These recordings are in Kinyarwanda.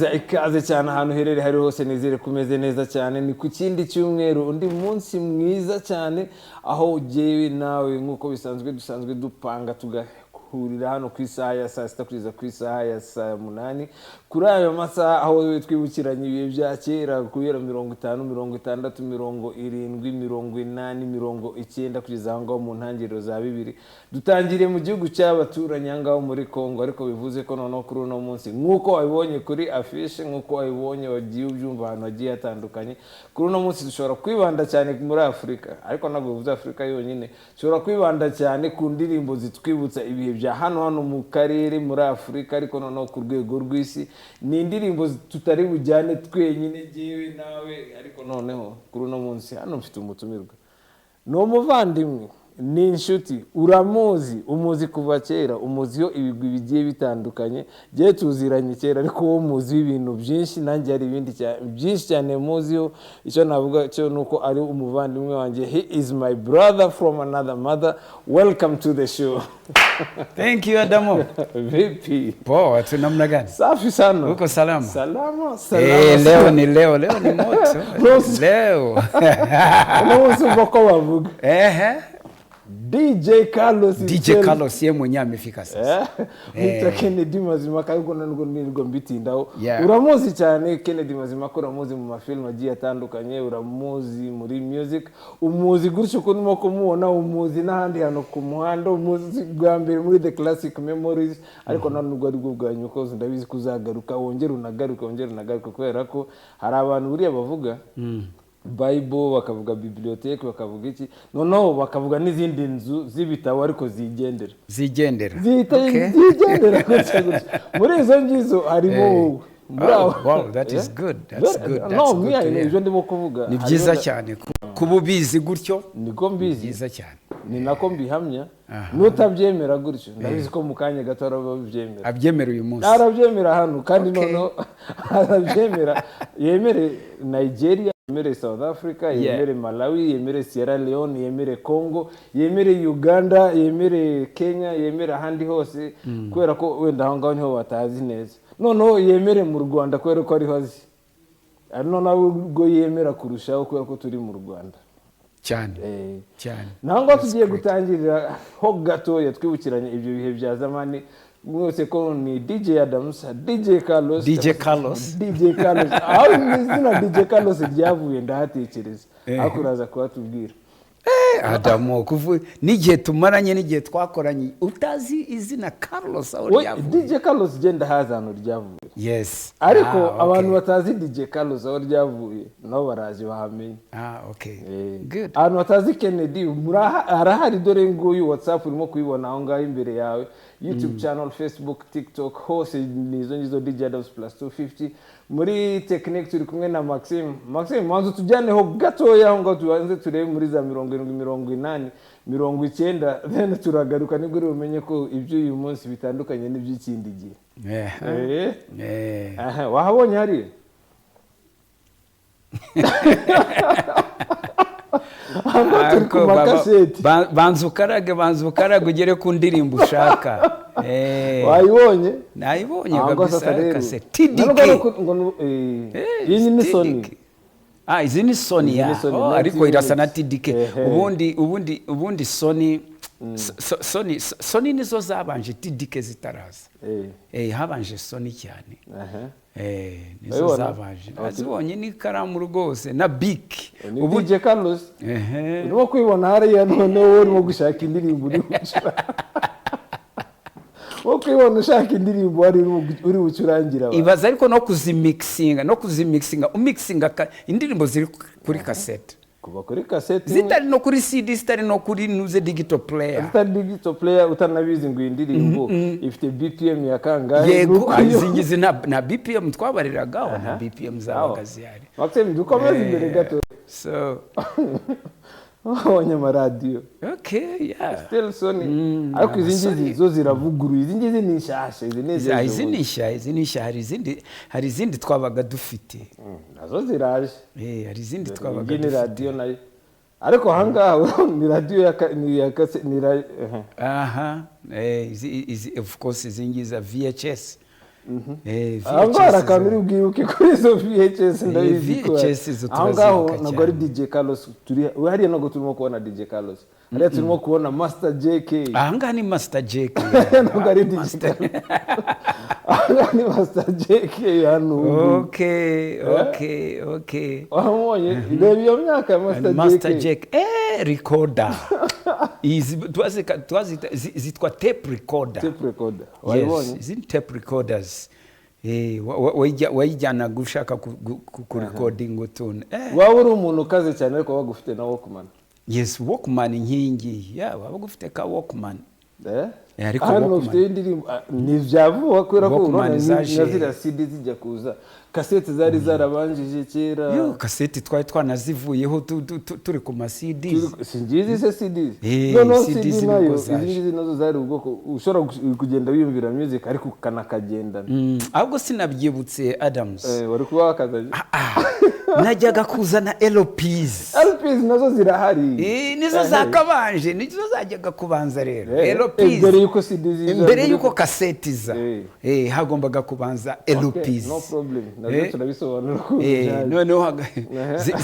Nguhereza ikaze cyane ahantu uherereye hari hose. Nizere ko umeze neza cyane. Ni ku kindi cyumweru, undi munsi mwiza cyane, aho ugewe nawe nk'uko bisanzwe dusanzwe dupanga tugahurira hano ku isaha ya saa 6 kugeza ku isaha ya saa 8. Kuri ayo masaha aho twibukiranya ibihe bya kera, guhera 50, 60, 70, 80, 90 kugeza aho ngaho mu ntangiriro za 2000. Dutangiriye mu gihugu cy'abaturanyi aho ngaho muri Congo, ariko bivuze ko noneho kuri uno munsi, nk'uko wabibonye kuri afishe, nk'uko wabibonye wagiye ubyumva ahantu hagiye hatandukanye, kuri uno munsi dushobora kwibanda cyane muri Afurika, ariko ntabwo bivuze Afurika yonyine. Dushobora kwibanda cyane ku ndirimbo zitwibutsa ibihe bya hano hano mu karere, muri Afurika, ariko noneho ku rwego rw'isi. Ni indirimbo tutari bujyane twenyine, jyewe nawe, ariko noneho kuri uno munsi hano mfite umutumirwa. Ni umuvandimwe, ni inshuti, uramuzi, umuzi kuva kera, umuziho ibigwi bigiye bitandukanye. Jyewe tuziranye kera, ariko wowe umuziho ibintu byinshi, nanjye hari ibindi byinshi cyane muziho. Icyo navuga cyo ni uko ari umuvandimwe wanjye. He is my brother from another mother. Welcome to the show. Thank you, Adamo. Vipi? Poa tu, namna gani? Safi sana. Uko salama? Salama salama. Leo ni leo, leo ni moto. Rose. Leo. Uno munsi umva ko bavuga DJ Carlos DJ himself. Carlos ye mwenyewe amefika sasa. Mwita Kennedy Mazimaka, ariko nubwo nirwo mbitindaho. Uramuzi cyane Kennedy Mazimaka, uramuzi mu mafilime agiye atandukanye, uramuzi muri music, umuzi gutyo uko urimo kumubona, umuzi n'ahandi hantu ku muhanda, umuzi bwa mbere muri The Classic Memories, ariko nta nubwo ari bwo bwa nyuma, kose ndabizi ko uzagaruka, wongere unagaruke, wongere unagaruke, kubera ko hari abantu buriya bavuga Bible, bakavuga bibliothèque, bakavuga iki, noneho bakavuga n'izindi nzu z'ibitabo ariko zigendera. Zigendera. Zihita zigendera gutya gutya. Muri izo ngizo harimo wowe muri Oh, abo. Wow, that is good. That's good. That's No, good me, to I know hear. ibyo ndimo kuvuga. Ni byiza Hariho cyane kuba ubizi gutyo. Niko mbizi. Byiza cyane. Ni nako mbihamya. N'utabyemera gutyo, ndabizi ko mu kanya gato arababyemera. Abyemera uyu munsi. Arabyemera hano kandi. Noneho arabyemera, yemere Nigeria, yemere South Africa, yemere Malawi, yemere Sierra Leone, yemere Congo, yemere Uganda, yemere Kenya, yemere ahandi hose, kubera ko wenda aho ngaho niho batazi neza. Noneho yemere mu Rwanda, kubera ko ariho azi, ari noneho ubwo yemera kurushaho kubera ko turi mu Rwanda. Cyane cyane. Naho ngaho tugiye gutangirira ho gatoya twibukiranya ibyo bihe bya zamani mwese, ko ni DJ Adams, DJ Carlos. DJ Carlos. DJ Carlos, aho izina DJ Carlos ryavuye ndahatekereza, ariko uraza kuhatubwira. Adamo, kuvu n'igihe tumaranye, n'igihe twakoranye, utazi izina Carlos aho We, ryavuye? DJ Carlos, genda haza ahantu ryavuye. Ariko abantu batazi DJ Carlos aho ryavuye nabo baraje bahamenye. Good. Abantu batazi Kennedy arahari, dore nguyu. WhatsApp urimo kuyibona aho ngaho imbere yawe, YouTube channel, Facebook, TikTok, hose ni izo ngizo, DJ Adams plus 250. Muri technique turi kumwe na Maxime. Maxime, manza utujyaneho gatoya aho ngaho, tubanze turebe muri za 70, 80, 90, then turagaruka, nibwo uri bumenye ko iby'uyu munsi bitandukanye n'iby'ikindi gihe. Aha, wahabonye hariya? Aho turi ku Ariko makaseti. Banza ukarage, banza ukarage ugere ku ndirimbo ushaka. Wayibonye? Nayibonye Aho ngaho kabisa. sasa rero. Kaseti TDK. Nubwo ari ngo iyi ni Sony. TDK. Ah, izi ni Sony Izi ya. ni Sony, Oh, ariko 19 irasa na minutes. TDK. Ubundi Sony, Sony nizo zabanje TDK zitaraza. Habanje Sony cyane. Nizo Urabibona? zabanje. Nazibonye n'ikaramu rwose na Bic. Ni DJ Carlos. Urimo kwibona hariya, noneho wowe urimo gushaka indirimbo, uri gucuranga, wo kwibona ushaka indirimbo wari uri bucurangira abantu. Ibaza ariko no kuzimixinga, umixinga indirimbo ziri kuri kasete. Kuva kuri kaseti imwe, zitari no kuri CD, zitari no kuri nuze digital player. Utari digital player, utanabizi ngo iyi ndirimbo ifite BPM ya kangahe. Yego. Nuko izi ngizi nta BPM twabariragaho, nta BPM zabaga zihari. Maxime, dukomeze imbere gato. So Wabonye amaradiyo? Okay, yeah. Still Sony, ariko izi ngizi Sony. zo ziravuguruye, izi ngizi ni nshyashya, izi ni Izi iz'ejo izi ni bundi. nshya, izi ni nshya. Hari izindi twabaga dufite. Nazo ziraje. Hari izindi twabaga Iyi ni dufite. radiyo nayo, ariko ahangaha ni radiyo ni ya ni Aha, izi of course izi ngizi za VHS. Aho ngaho hari VHS akantu uri bwibuke kuri izo VHS, ndabizi ko VHS izo aho ngaho turazibuka ntabwo ari cyane. DJ Carlos turi hariya, ntabwo turimo kubona DJ Carlos hariya, turimo kubona Master JK. Aha ngaha ni Master JK. Ntabwo ari DJ Carlos, aha ngaha ni Master JK hano ubu. Okay. Wamubonye? Reba iyo myaka ya Master Master JK. JK, recorder. Izi twazita zitwa tape recorder. Tape recorder. Yes, Wayibonye? izi ni tape recorders. Wayijyanaga ushaka kurecordinga utuntu. Waba uri umuntu ukaze cyane, ariko wabaga ufite na Walkman. Yes, Walkman inkingi ya wabaga ufite ka Walkman. Eh? Ariko Hano Walkman. ufite indirimbo, ni ibya vuba, kubera ko Walkman urabona zaje- nka ziriya CD zijya kuza, kasete zari zarabanjije kera. Yo, kaseti twari twanazivuyeho, turi ku ma CDs. Singizi se CDs? Eh, Noneho CDs CD nibwo nayo, zaje. izi ngizi nazo zari ubwoko ushobora kugenda wiyumvira music ariko ukanakagendana. Ahubwo sinabyibutse, Adams. Wari kuba wakazanye. Najyaga kuzana LPs. LPs nazo zirahari. Nizo zakabanje, nizo zajyaga kubanza rero. LPs. Mbere yuko CD ziza, mbere yuko kaseti za hagombaga kubanza Okay, LPs. no problem, nabyo turabisobanura ukuntu byaje. Noneho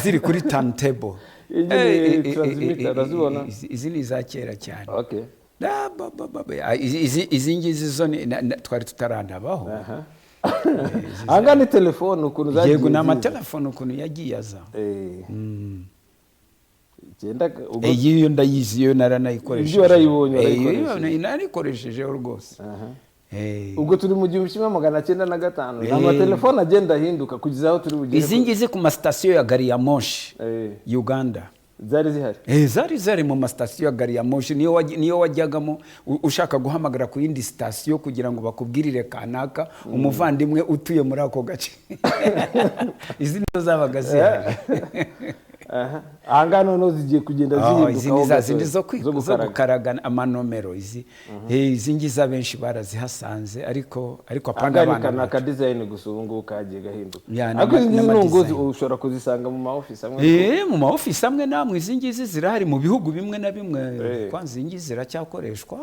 ziri kuri turntable. Iyi ni transmitter, urazibona? Izi ni iza kera cyane. Ah, ba, ba, ba, ba. Ah, izi ngizi zo twari tutaranabaho. Aha ngaha ni telefone ukuntu zagiye Yego, ni ziza. amatelefone ukuntu yagiye aza. Icyenda ubwo. Iyi yo ndayizi, yo naranayikoresheje. Ibyo warayibonye, iyo warayikoresheje. narayikoreshejeho rwose. Ubwo turi mu 1905, ni amatelefone agenda ahinduka kugeza aho turi bugere. Izi ngizi ku masitasiyo ya gari ya moshi Uganda. Zari zihari. Zari mu masitasiyo ya gari ya moshi. Niyo wajyagamo ushaka guhamagara ku yindi sitasiyo kugira ngo bakubwirire kanaka umuvandimwe utuye muri ako gace, izi nizo zabaga zihari. Aha. Aha ngaha noneho zigiye kugenda Oh, izi zihinduka ni za ho zindi gatoya, zo gukaraga. gukaraga amanomero. Izi ngizi abenshi barazihasanze, ariko Aha apana ngaha ni abana kana bacu. ka design gusa, ubu ngubu kagiye gahinduka. Ya, Ariko izi ngizi n'ama nubwo design. ushobora kuzisanga mu ma office amwe. Mu ma office amwe n'amwe izi ngizi zirahari, mu bihugu bimwe na bimwe. Kwanza izi ngizi ziracyakoreshwa.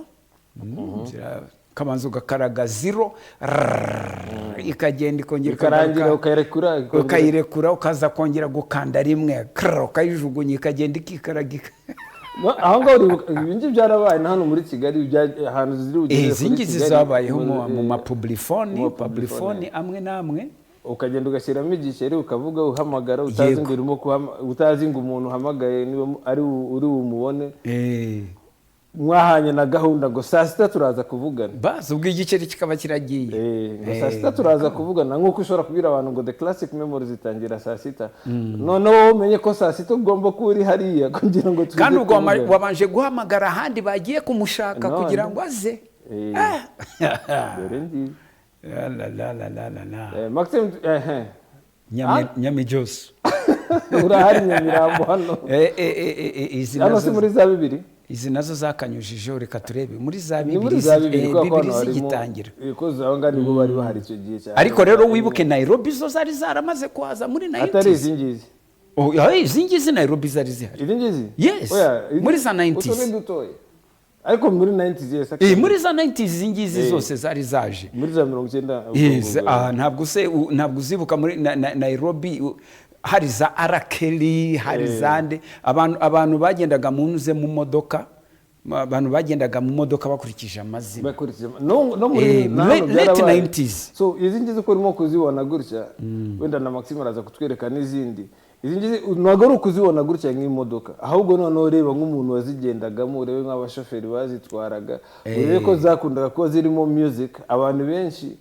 Kabanza ugakaraga zero rrrr, ikagenda ikongera Ikarangira, ikagaruka. ukayirekura, ikongera- Ukayirekura, ukaza kongera gukanda rimwe krr, ukayijugunya, ikagenda ikikaraga No, aho ngaho uribuka ibi ngibi byarabaye na hano muri Kigali, ahantu ziri bugere Izi kuri ngizi Kigali, zabayeho mu mu ma publiphone. mu ma Publiphone amwe n'amwe. Ukagenda ugashyiramo igiceri, ukavuga, uhamagara utazi ngo urimo utazi ngo umuntu uhamagaye niba ari uri bumubone. Mwahanye na gahunda ngo saa sita turaza kuvugana. Bazi ubwo igiceri kikaba kiragiye. Ngo saa sita turaza kuvugana, nk'uko ushobora kubwira abantu ngo The Classic Memories itangira saa sita, noneho wowe umenye ko saa sita ugomba kuba uri hariya kugira ngo tuze Kandi ubwo kuvugana. wabanje guhamagara ahandi bagiye kumushaka None. kugira ngo aze. Dore ngiyi. La, la, la, la, la, la, la. Maxime. Nyamijose. Urahari Nyamirambo hano. Izi Hano si nazo muri za bibiri? Izi nazo zakanyujijeho, reka turebe muri za Ni muri bibiri za bibiri, kubera ko bibiri hano harimo zigitangira. Ko aho ngaho nibwo bari bahari icyo gihe cyane. Ariko rero wibuke Nairobi zo zari zaramaze kuhaza muri Atari 90s. izi ngizi. Oh, izi ngizi Nairobi zari zihari. Izi ngizi? Yes, Oya, muri za 90s. Utu ni dutoya, ariko muri 90s, yes. Muri za 90s izi ngizi zose zari zaje. Muri za 90. Yes, ntabwo uzibuka muri Nairobi hari za arakeli, hari zande, abantu bagendaga mu nze mu modoka, abantu bagendaga mu modoka bakurikije amazina. Bakurikije no muri na hano Late byarabaye. 90s. So izi ngizi uko urimo kuzibona gutya, wenda na Maxime araza kutwereka n'izindi. Izi ngizi ntabwo ari ukuzibona gutya nk'imodoka, ahubwo noneho ureba nk'umuntu wazigendagamo, urebe nk'abashoferi bazitwaraga, urebe ko zakundaga kuba zirimo music. Abantu benshi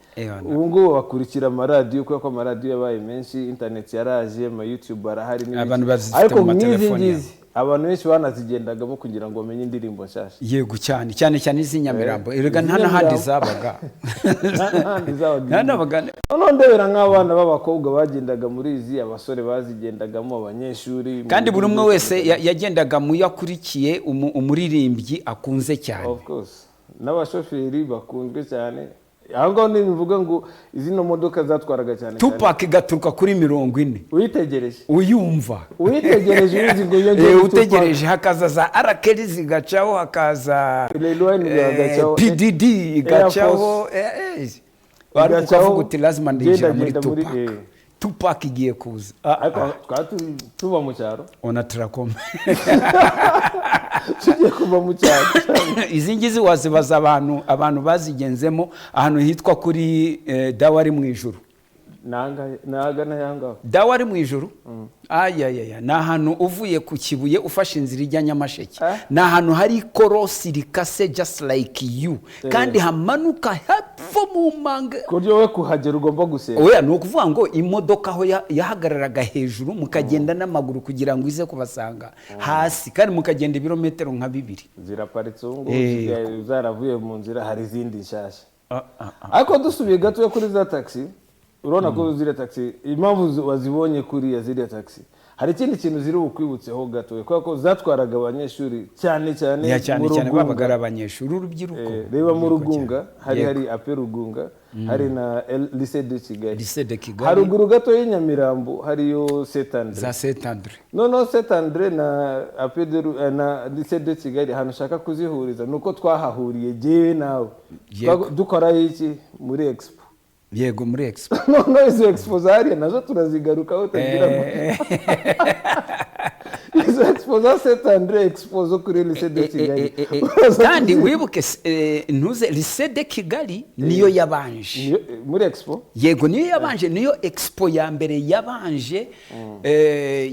ubu ngubu bakurikira amaradiyo, kubera ko amaradiyo yabaye menshi, internet yaraje, ama YouTube arahari n'ibiki. Abantu bazifite Ariko mu nk'izi matelefoni yabo. ngizi abantu benshi banazigendagamo kugira ngo bamenye indirimbo nshyashya. Yego, cyane cyane cyane iz'i Nyamirambo. Erega nta n'ahandi zabaga. Nta n'ahandi zabaga. Nta n'abaga. Noneho ndebera nk'abana b'abakobwa bagendaga muri izi, abasore bazigendagamo, abanyeshuri. Kandi buri umwe wese yagendaga mu yo akurikiye, umuririmbyi akunze cyane. Of course, n'abashoferi bakunzwe cyane. Aho ngaho ntibivuga ngo izino modoka zatwaraga cyane cyane. Tupac igaturuka kuri 40. Uyitegereje. Uyumva. Uyitegereje uzi ngo iyo ngiyo Eh, utegereje hakaza za R. Kelly zigacaho, hakaza Lil Wayne igacaho. PDD igacaho. Ariko Ugacaho, ukavuga uti lazima ndinjira muri genda, genda muri, Tupac. Tupac igiye kuza. Ah, Ariko twari tuba mu cyaro. Onatracom. Tugiye kuva mu cyaro. Izi ngizi wazibaza abantu bazigenzemo ahantu hitwa kuri Dawe ari mu ijuru. Nagana yangaho. Dawe ari mu ijuru, ayayaya, ni ahantu uvuye ku Kibuye ufashe inzira ijya Nyamasheke. Eh? Ni ahantu hari ikorosi rikase just like you, kandi hamanuka hepfo mu manga. Ku buryo wowe kuhagera ugomba gusenga. Oya, ni ukuvuga ngo imodoka aho yahagararaga hejuru, mukagenda n'amaguru kugira ngo ize kubasanga hasi, kandi mukagenda ibirometero nka 2. Ziraparitse ubu ngubu. Eh. Zisigaye zaravuye mu nzira, hari izindi nshyashya. Ah, ah, ah. Ariko dusubiye gatoya kuri za taxi, urabona ko ziriya taxi, impamvu wazibonye kuriya ziriya taxi, hari ikindi kintu ziri bukwibutseho gatoya, kubera ko zatwaraga abanyeshuri cyane cyane. Ya, cyane mu cyane Rugunga. Babaga ari abanyeshuri, urubyiruko. Reba mu Urubyiruko Rugunga cyane. hari Yego. hari AP Rugunga, hari na Lycée de Kigali. Lycée de Kigali. Haruguru gato y'inyamirambo hariyo Saint André. Za Saint André. Noneho Saint André na AP de na Lycée de Kigali, ahantu ushaka kuzihuriza ni uko twahahuriye jyewe nawe. Yego. Dukorayo iki? Muri expo. Yego, muri expo. Noneho izo expo zahariye nazo turazigarukaho, utagira ngo izo expo za Saint André, expo zo kuri Lycée de Kigali. Uraza Kandi wibuke ntuze Lycée de Kigali niyo yabanje. Muri expo. Yego, niyo yabanje, niyo expo ya mbere yabanje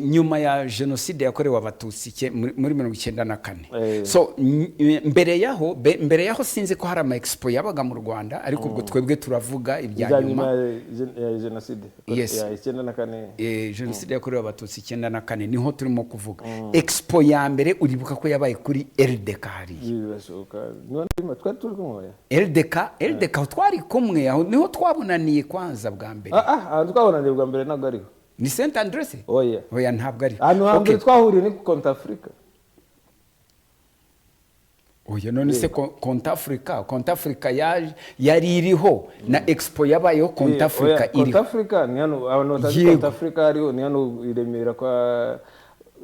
nyuma ya jenoside yakorewe Abatutsi muri 94. So mbere yaho sinzi ko hari ama expo yabaga mu Rwanda, ariko ubwo twebwe turavuga ibya ibya nyuma. Nyuma ya jenoside. Yes. Ya 94. Jenoside yakorewe Abatutsi 94 niho turimo kuvuga. Expo ya mbere uribuka ko yabaye kuri RDK hariya. Birashoboka. Niba twari turi kumwe, oya? RDK, RDK aho twari kumwe, aho niho twabonaniye kwanza bwa mbere. Ah, ahantu twabonaniye bwa mbere ntabwo ariho. Ni Saint André se? Oya. Oya, ntabwo ari. Ahantu hambere twahuriye ni ku Konti Afurika. Oya, none se Konti Africa, Konti Africa yari iriho na expo yabayeho Konti Africa Konti iriho. Afurika ni hano, abantu batazi. Konti Afurika hariho, ni hano i Remera kwa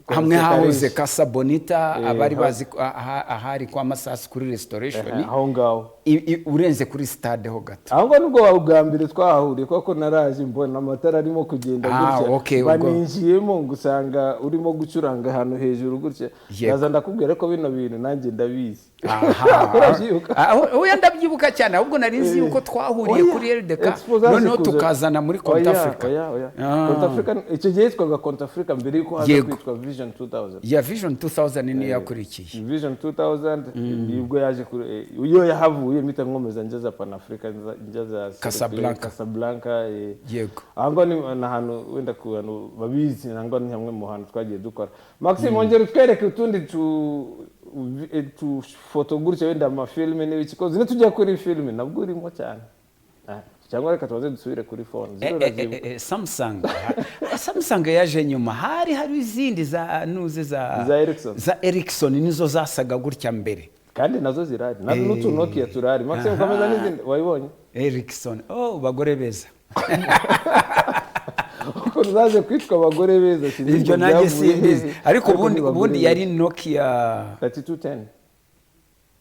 Hamwe hahoze Sekaris. Casa Bonita, abari bazi ahari kwa Masasu kuri Restoration. Aho ngaho. Urenze kuri stade ho gato. Aho ngaho nibwo bwa mbere twahahuriye, kuko naraje mbona amatara arimo kugenda gutya, baninjiyemo ngusanga urimo gucuranga ahantu hejuru gutya. Ndaza ndakubwira ko bino bintu nanjye ndabizi. Urabyibuka? Ah, oya, ndabyibuka cyane. Ahubwo nari nzi yuko twahuriye Oya, kuri RDK, Expo zaje noneho kuza. tukazana muri Konti Oya, Africa. oya, oya. Ah. Konti Africa icyo gihe yitwaga Konti Africa mbere yuko haza kwitwa Vision 2000. Ya, Vision 2000 niyo yakurikiye. Vision 2000 nibwo yaje iyo yahavuye mpita nkomeza njya Pan Africa, njya za Casablanca. Casablanca. Aho ngaho ni ahantu wenda ku bantu babizi, aho ngaho ni hamwe mu hantu twagiye dukora. Maxime, ongera utwereke utundi tu foto gutya, wenda amafilime n'ibiki, koze nitujya kuri filime nabwo urimo cyane. Cyangwa reka tubanze dusubire kuri phone. Zino urazibuka? Samsung. Samsung yaje nyuma, hari izindi za nuze za Za Ericsson. Za Ericsson nizo zasaga gutya mbere. Kandi nazo zirahari, n'utu Nokia turahari. Maxime, komeza n'izindi wayibonye. Ericsson, oh, bagore beza. Ukuntu zaje kwitwa abagore beza sinzi Ibyo ngo nanjye byavuye simbizi. hehe. Ariko ubundi ni bagore ubundi beza. yari Nokia 3210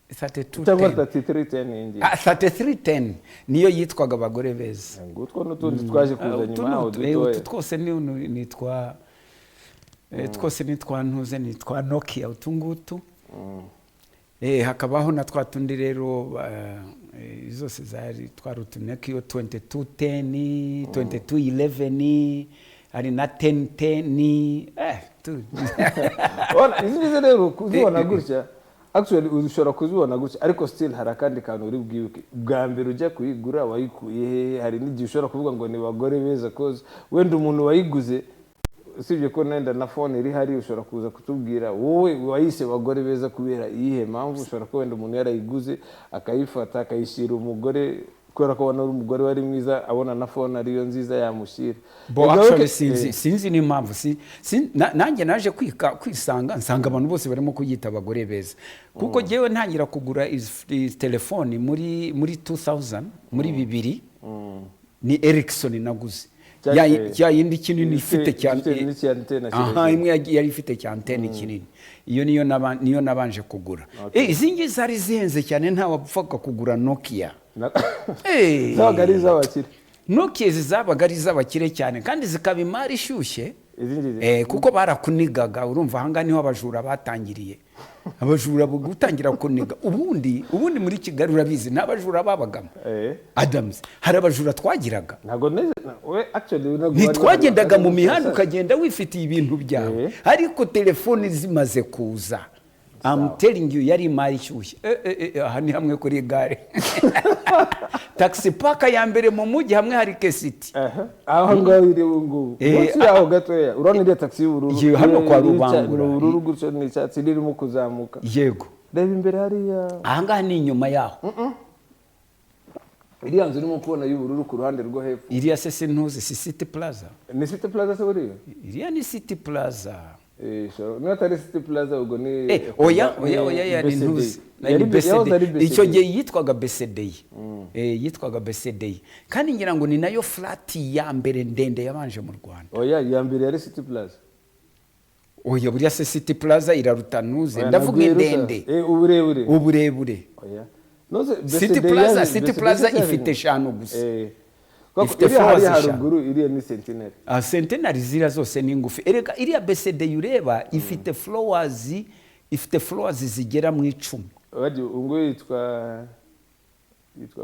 3210. Cyangwa 3310 iyi ngiyi. Ah, 3310 niyo yitwaga abagore beza. Ngutwo n'utundi twaje kuza Utu nyuma yaho dutoya. Utu twose ni twose ni twa ntuze, ni twa Nokia utu ngutu. Hakabaho na twa tundi rero, zose zari twari utu Nokia 2210, 2211, hari na 1010. Ubona, izi ngizi rero kuzibona gutya, actually ushobora kuzibona gutya, ariko still hari akandi kantu uri bwibuke bwa mbere ujya kuyigura wayikuye hehe. Hari n'igihe ushobora kuvuga ngo ni bagore beza, cause wenda umuntu wayiguze, usibye ko nenda na phone iri hari, ushobora kuza kutubwira wowe wayise bagore beza kubera iyihe mpamvu. Ushobora kuba wenda umuntu yarayiguze akayifata akayishyira umugore kubera ko abona ari umugore wari mwiza, abona na phone ariyo nziza yamushyira. Bo Ubwo actually sinzi, sinzi n'impamvu nanjye naje kwisanga nsanga abantu bose barimo kuyita abagore beza, kuko jyewe ntangira kugura izi telefoni muri 2000, muri 2000, ni Ericsson naguze. Ya yindi kinini ifite cyane. Ifite n'icyantena Aha, kirekire. imwe yari ifite cya antene kinini. Iyo niyo niyo nabanje kugura. Izi ngizi zari zihenze cyane, ntawapfaga kugura Nokia. Zabaga ari iz'abakire. Nokia izi zabaga ari iz'abakire cyane, kandi zikaba imari ishyushye. Izi ngizi? Kuko barakunigaga. Urumva, ahangaha niho abajura batangiriye, abajura gutangira kuniga. Ubundi muri Kigali, urabizi, nta bajura babagamo. Adams, hari abajura twagiraga? Ntabwo neze we, actually ntabwo Ntitwagendaga mu mihanda, bari- ukagenda wifitiye ibintu byawe. Ariko telefoni zimaze kuza, I'm telling you, yari imari ishyushye. Aha ni hamwe kuri gare, taxi park ya mbere mu mujyi, hamwe hari KCT. Aha, aho ngaho iri ubu ngubu, munsi yaho gatoya, urabona iriya taxi y'ubururu? Ye, hano kwa Rubangura. Ni ubururu gutyo n'icyatsi, ririmo kuzamuka. Yego. Reba imbere hariya. Ahangaha ni inyuma yaho. Iriya nzu urimo kubona y'ubururu ku ruhande rwo hepfo. Iriya se sintuzi, si City Plaza? Ni City Plaza se buriya? Iriya ni City Plaza. Sure. Niba atari City Plaza, ubwo ni Oya, ni oya, oya, ya ni BCD. ntuzi. Yari Ni BCD. Yahoze ari BCD. Icyo gihe yitwaga BCD. Yitwaga BCD, kandi ngira ngo ni nayo flat ya mbere ndende yabanje mu Rwanda. Oya, iya mbere yari City Plaza. Oya, buriya se City Plaza iraruta ntuze? Oya, Ndavuga ntabwo iruta. indende. Uburebure. Uburebure. Oya. Noze City BCD Plaza, City BCD Plaza cyari ifite inyuma. eshanu gusa. Kuko Ifite iriya hariya floors eshanu. haruguru, iriya ni Centenary. Ah, Centenary ziriya zose ni ngufi. Erega iriya BCD ureba ifite floors zigera mu 10. Bagiye ubu ngubu yitwa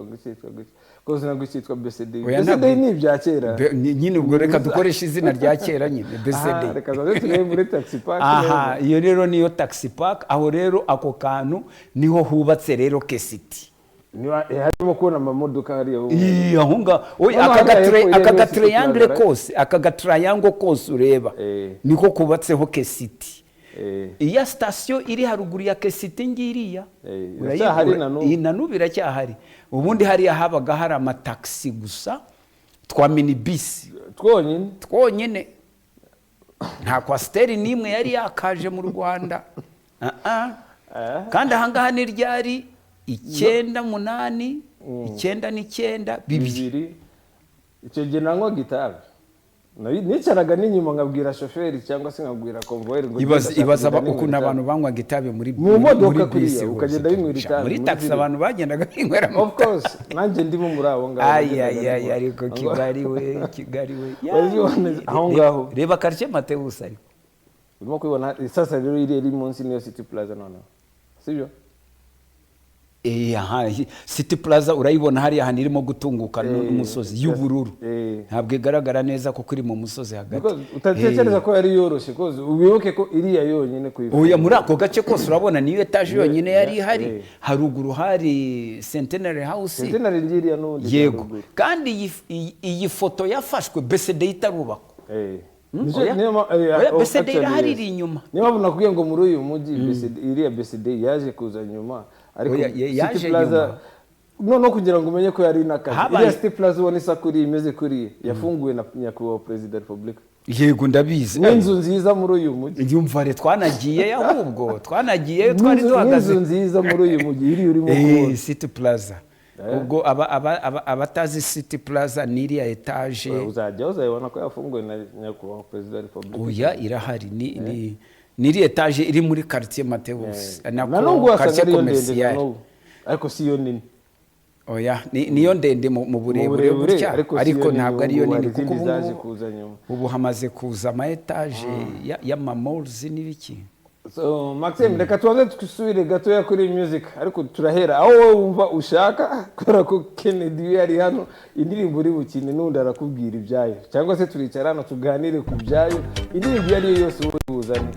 gutya, yitwa gutya kose, ntabwo cyitwa BCD. Oya, BCD ni ibya kera. Nyine ubwo reka dukoreshe izina rya kera nyine, BCD. Aha, reka zaze turebe muri taxi park. Aha, iyo rero niyo taxi park. Aho rero, ako kantu niho hubatse rero KCT. Niba harimo kubona amamodoka hariya ubu. Ii, aho ngaho. Oya, Noneho aka hariya hepfo aka iriya niyo City gatriangle Plaza, right? kose, aka gatriangle kose ureba, niko kubatseho KCT. Iya sitasiyo iri haruguru ya KCT ngiriya. Iracyahari na n'ubu. Iyi na n'ubu iracyahari. Ubundi hariya habaga hari amatagisi gusa, twa minibisi. Twonyine. Twonyine, nta coaster n'imwe yari yakaje mu Rwanda. Ah, ah. Kandi ahangaha ni ryari? 98, 99, 2000. 2000. Icyo gihe nanywaga itabi. Nicaraga n'inyuma nkabwira shoferi cyangwa se nkabwira convoyeur ngo Ibaza ndashaka ibaza kugenda ukuntu ninywera abantu itabi. banywaga itabi muri Mu modoka muri kuriya, bisi rwose. ukagenda winywera itabi, Muri muri taxi ziriya. abantu bagendaga binywera. Of course, nanjye ndimo muri abo ngabo. Ay, nagendaga ay, ay, ndimo. ariko Kigali we, Kigali we! Wazibona aho ngaho. Reba quartier Mateus ariko. Urimo kubibona sasa rero, iriya iri munsi niyo City Plaza noneho, sibyo? Aha, City Plaza urayibona hariya hantu irimo gutunguka n'umusozi y'ubururu. Ntabwo igaragara neza kuko iri mu musozi hagati. Because utatekereza ko yari yoroshye, koze wibuke ko iriya yonyine kuyifunga. Oya, muri ako gace kose urabona niyo etaje yonyine yari ihari. Haruguru hari Centenary House. Centenary ngiriya n'ubundi Yego. haruguru. Kandi iyi foto yafashwe BCD itarubakwa. Oya. Niyo Oya, BCD actually, irahari, yes. iri inyuma. Niyo mpamvu nakubwiye ngo muri uyu mujyi BCD, iriya BCD yaje kuza nyuma, ariko Oya, City yaje Plaza nyuma. noneho kugira ngo umenye ko yari n'akazi, iriya City Plaza ubona isa kuriya, imeze kuriya, yafunguwe na nyakubahwa perezida wa repubulika. Yego, ndabizi. N'inzu nziza muri uyu mujyi. Yumva re, twanagiyeyo, ahubwo twanagiyeyo twari duhagaze. N'inzu nziza muri uyu mujyi iri urimo kubona. City Plaza. Ubwo abatazi City Plaza, ni iriya etaje. Uzajya uzayibona ko yafunguwe na nyakubahwa perezida wa repubulika. Oya, irahari, ni iriya etaje iri muri quartier Mateus. Na nubwo wasanga Quartier ariyo ndende na Commercial. n'ubu, ariko si yo nini. Oya, niyo ndende mu burebure burebure, gutya, ariko si ariko yo nini. ntabwo ariyo Ubu nini, hari kuko izindi ubu zaje ngubu kuza nyuma. Ubu hamaze kuza ama etaje y'amamalls n'ibiki. So Maxime, reka tubanze dusubire gatoya kuri music, ariko turahera aho wowe wumva ushaka, kubera ko Kennedy we yari hano. Indirimbo uri bukine n'undi arakubwira ibyayo, cyangwa se turicara hano tuganire ku byayo. Indirimbo iyo ari yo yose wowe buzane.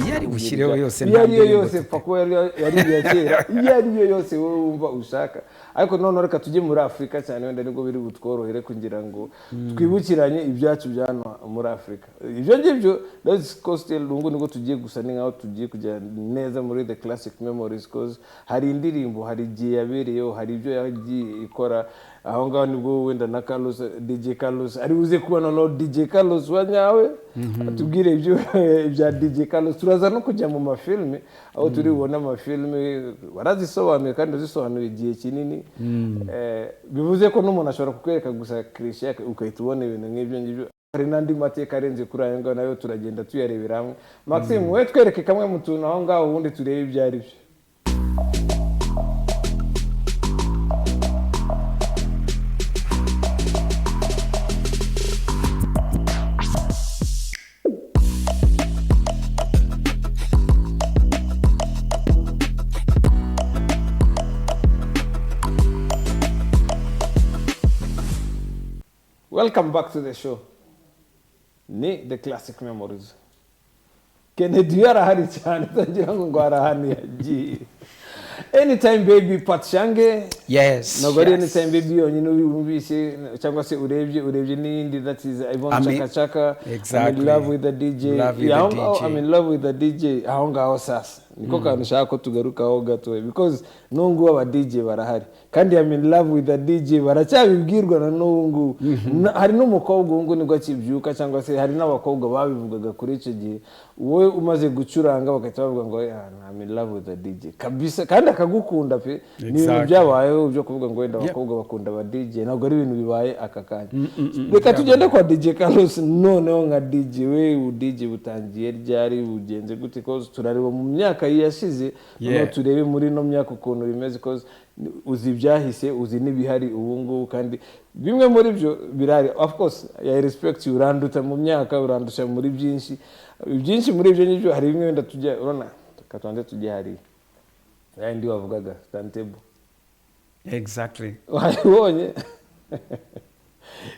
Iyo ari bushyireho yose, iyo nta ari yo ndirimbo yose, pfa kuba yari iya kera, iyo ari yo yose wowe wumva ushaka. Ariko noneho reka tujye muri Afurika cyane, wenda nibwo biri butworohere kugira ngo twibukiranye ibyacu bya hano muri Afurika. Ibyo ngibyo, that's coastal lungu, nibwo tugiye gusa ni nkaho tugiye kujya neza muri the classic memories, cause hari indirimbo, hari igihe yabereyeho, hari ibyo yagiye ikora aho ngaho. Nibwo wenda na Carlos, DJ Carlos ari buze kuba noneho DJ Carlos wa nyawe. Atubwire ibyo ibya DJ Carlos. Turaza no kujya mu mafilme, aho turi bubone amafilme warazisobanuye kandi uzisobanuye igihe kinini. Bivuze ko n'umuntu ashobora kukwereka gusa cliché, ugahita ubona ibintu nk'ibyo ngibyo. Hari n'andi mateka arenze kuri ayo ngayo, nayo turagenda tuyarebera hamwe. Maxime, wowe twereke kamwe mu tuntu aho ngaho, ubundi turebe ibyo ari byo. Welcome back to the show. Ni The Classic Memories. Kennedy yarahari cyane, utagira ngo hari ahantu yagiye. Anytime Baby, Patshange. Yes. Ntabwo ari Yes. Anytime Baby yonyine wumvise cyangwa se urebye n'iyindi, that is Yvonne Chaka Chaka. I'm in love with the DJ. Love with the Aho ngaho, DJ. I'm in love with the DJ. Aho ngaho sasa niko kantu ushaka ko tugarukaho gatoya, because n'ubu ngubu aba DJ barahari, kandi I'm in love with the DJ baracyabibwirwa na n'ubu ngubu. Hari n'umukobwa ubu ngubu nibwo akibyuka, cyangwa se hari n'abakobwa babivugaga kuri icyo gihe, wowe umaze gucuranga bagahita bavuga ngo "Ah, I'm in love with the DJ kabisa", kandi akagukunda pe. Ni ibintu byabayeho byo kuvuga ngo wenda abakobwa bakunda aba DJ, ntabwo ari ibintu bibaye aka kanya. Reka tugende kwa DJ Carlos noneho. Nka DJ, we ubu DJ butangiye ryari, bugenze gute? Cause turareba mu myaka yashize, noneho turebe muri ino myaka ukuntu bimeze, cause uzi ibyahise, uzi n'ibihari ubu ngubu, kandi bimwe muri byo birahari. Of course I respect you, uranduta mu myaka, urandusha muri byinshi. Byinshi muri ibyo ngibyo, hari bimwe wenda tujya urabona. Reka tubanze tujye hariya yandi wavugaga, turntable. Wabibonye,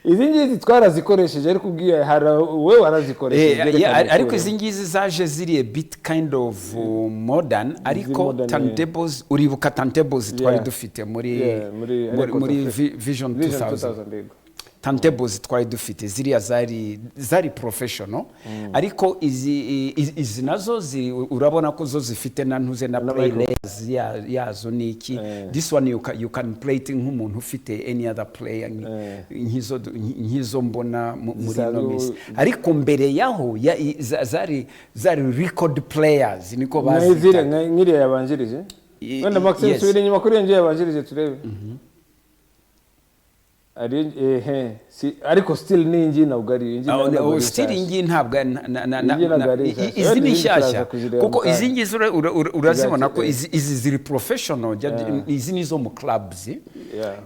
izi ngizi twarazikoresheje, ariko ubwiye hari wowe warazikoresheje. Reka Yeah, ariko ngukuremo. Izi ngizi zaje ziri a bit kind of modern, ariko modern, yeah. turntables, uribuka turntables twari dufite muri Yeah, muri muri, muri Record Vision Vision 2000. 2000, yego. Turntables twari dufite ziriya zari professional, ariko izi nazo ziri, urabona ko zo zifite na ntuze na Na players yazo niki. This one you can play it nk'umuntu ufite any other player, nk'izo mbona muri ino Zisanzwe minsi. Ariko mbere yaho zari record players, niko Nk'iziriya bazitaga. Nk'iriya yabanjirije. Wenda Maxime, yes. subira inyuma kuri iyo ngiyo yabanjirije turebe. Ari ehe si, ariko still ni ngiyi, ntabwo ari iyi ngiyi. Ntabwo ari Still nshyashya. iyi ngiyi ntabwo Iyi ngiyi ntabwo ari nshyashya. izi ni Izindi nshyashya turaza kuzireba kuko mu kanya. izi ngizi urazibona ko izi ziri professional, izi ni izo mu clubs.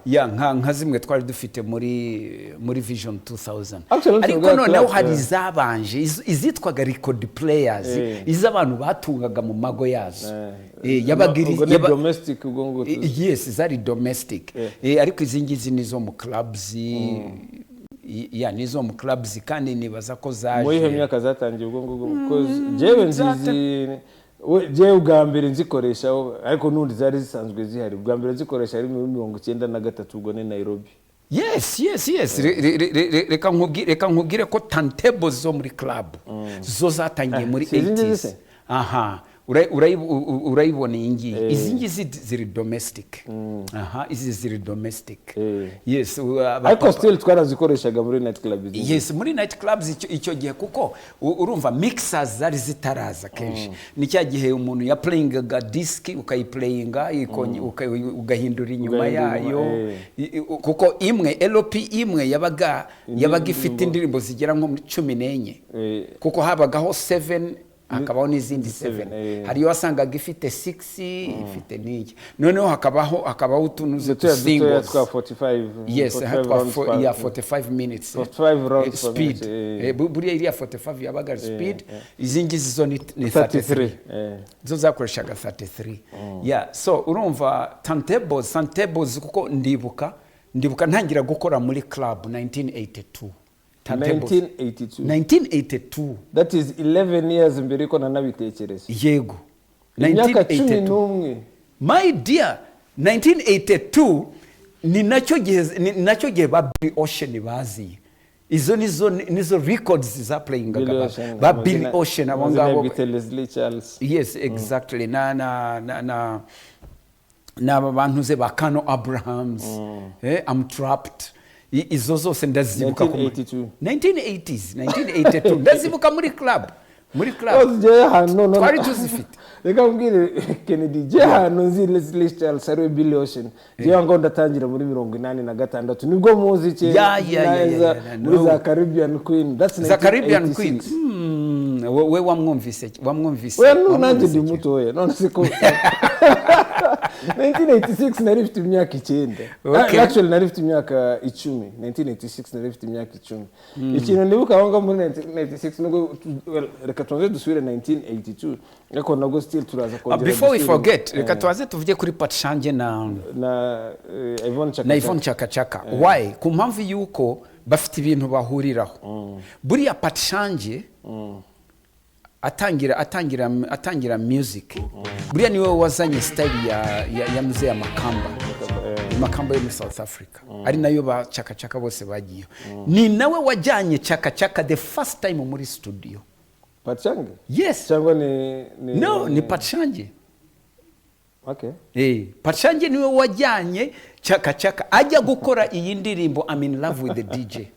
Ya, nka zimwe twari dufite muri Vision 2000. Actually, ariko tuvuga noneho clubs, hari yeah. izabanje, izitwaga record players, iz'abantu batungaga mu mago yazo. Yabaga Ubwo ni domestic ubwo ngubwo. Yes, zari domestic. Ariko izi ngizi ni izo mu clubs, ya, ni izo mu clubs, kandi nibaza ko zaje Muri iyo myaka zatangiye ubwo ngubwo, because jewe nzizi jewe ubwa mbere nzikoresha, ariko n'ubundi zari zisanzwe zihari. Ubwa mbere nzikoresha ari muri 93, ubwo ni Nairobi. Yes. Reka nkubwire ko turntables zo muri club zo zatangiye muri Si izi ngizi 80s. se? Aha, urayibona iyi ngiyi. Izi ngizi ziri domestic. Aha, izi ziri domestic. Yes. Ariko still twarazikoreshaga muri night club izi ngizi. Yes, muri night clubs icyo gihe, kuko urumva mixers zari zitaraza kenshi. Ni cya gihe umuntu yaplayingaga disc, ukayiplayinga ugahindura inyuma Ugahindura inyuma, yayo. Eh. Kuko imwe LP imwe yabaga ifite indirimbo zigera nko muri 14, kuko habagaho 7, hakabaho n'izindi 7, 7. Eh. Hari iyo wasangaga ifite 6, ifite n'iki, noneho hakabaho utuntu dutoya dutoya singles. Twa 45. Yes, 45 twa rounds per- yeah, 45 minutes. 45 rounds per Speed. minute, eh. Buriya iriya 45 yabaga ari speed. Izi ngizi zo ni 33. 33. Zo zakoreshaga 33, yeah. So urumva turntables, kuko ndibuka ntangira gukora muri club 1982. Turntables. 1982? 1982. That is 11 years mbere yuko nanabitekereza. Yego. Imyaka cumi 1982. n'umwe. My dear, 1982 ni nacyo gihe ba Billy Ocean baziye. Izo nizo records za playingaga Billy Ocean, ba Billy Ocean abo amazina ngabo. bwite Leslie Charles. Yes, exactly. Na n'aba bantu ze ba Kano Abrahams, I'm Trapped. Izo zose ndazibuka 1982. 1980s, 1982, ndazibuka muri club. Rwose njyewe ahantu noneho Twari tuzifite. Reka mbwire Kennedy, njyewe ahantu nzi Leslie Charles ariwe Billy Ocean, njyewe ngo ndatangira muri 86, nibwo muzi kera neza muri no. za Caribbean Queen. That's Za Caribbean 1986. Queen. We wamwumvise Oya, nanjye wamwumvise ndi kera. mutoya. None se ko 1986 nari mfite imyaka 9? Actually nari mfite imyaka 10. 1986 nari mfite imyaka 10. Ikintu nibuka aho ngaho muri 1996, nubwo well, reka tubanze dusubire 1982, ariko nabwo still turaza kongera Before we dusubire. forget, reka tubaze tuvuge kuri Patchange na Na Yvonne Chaka na Chaka. Yvonne Chaka Chaka. Why? Ku mpamvu y'uko bafite ibintu bahuriraho. Buriya Patchange atangira music, buriya niwe wazanye style ya mzee ya Makamba, Makamba yo muri South Africa, ari nayo ba Chaka Chaka bose bagiyeho. Ni nawe wajyanye Chaka Chaka the first time muri studio. Patchange? Yes. Cyangwa ni No, ni Patchange. Okay. Patchange niwe wajyanye Chaka Chaka ajya gukora iyi ndirimbo "I'm in Love with the DJ".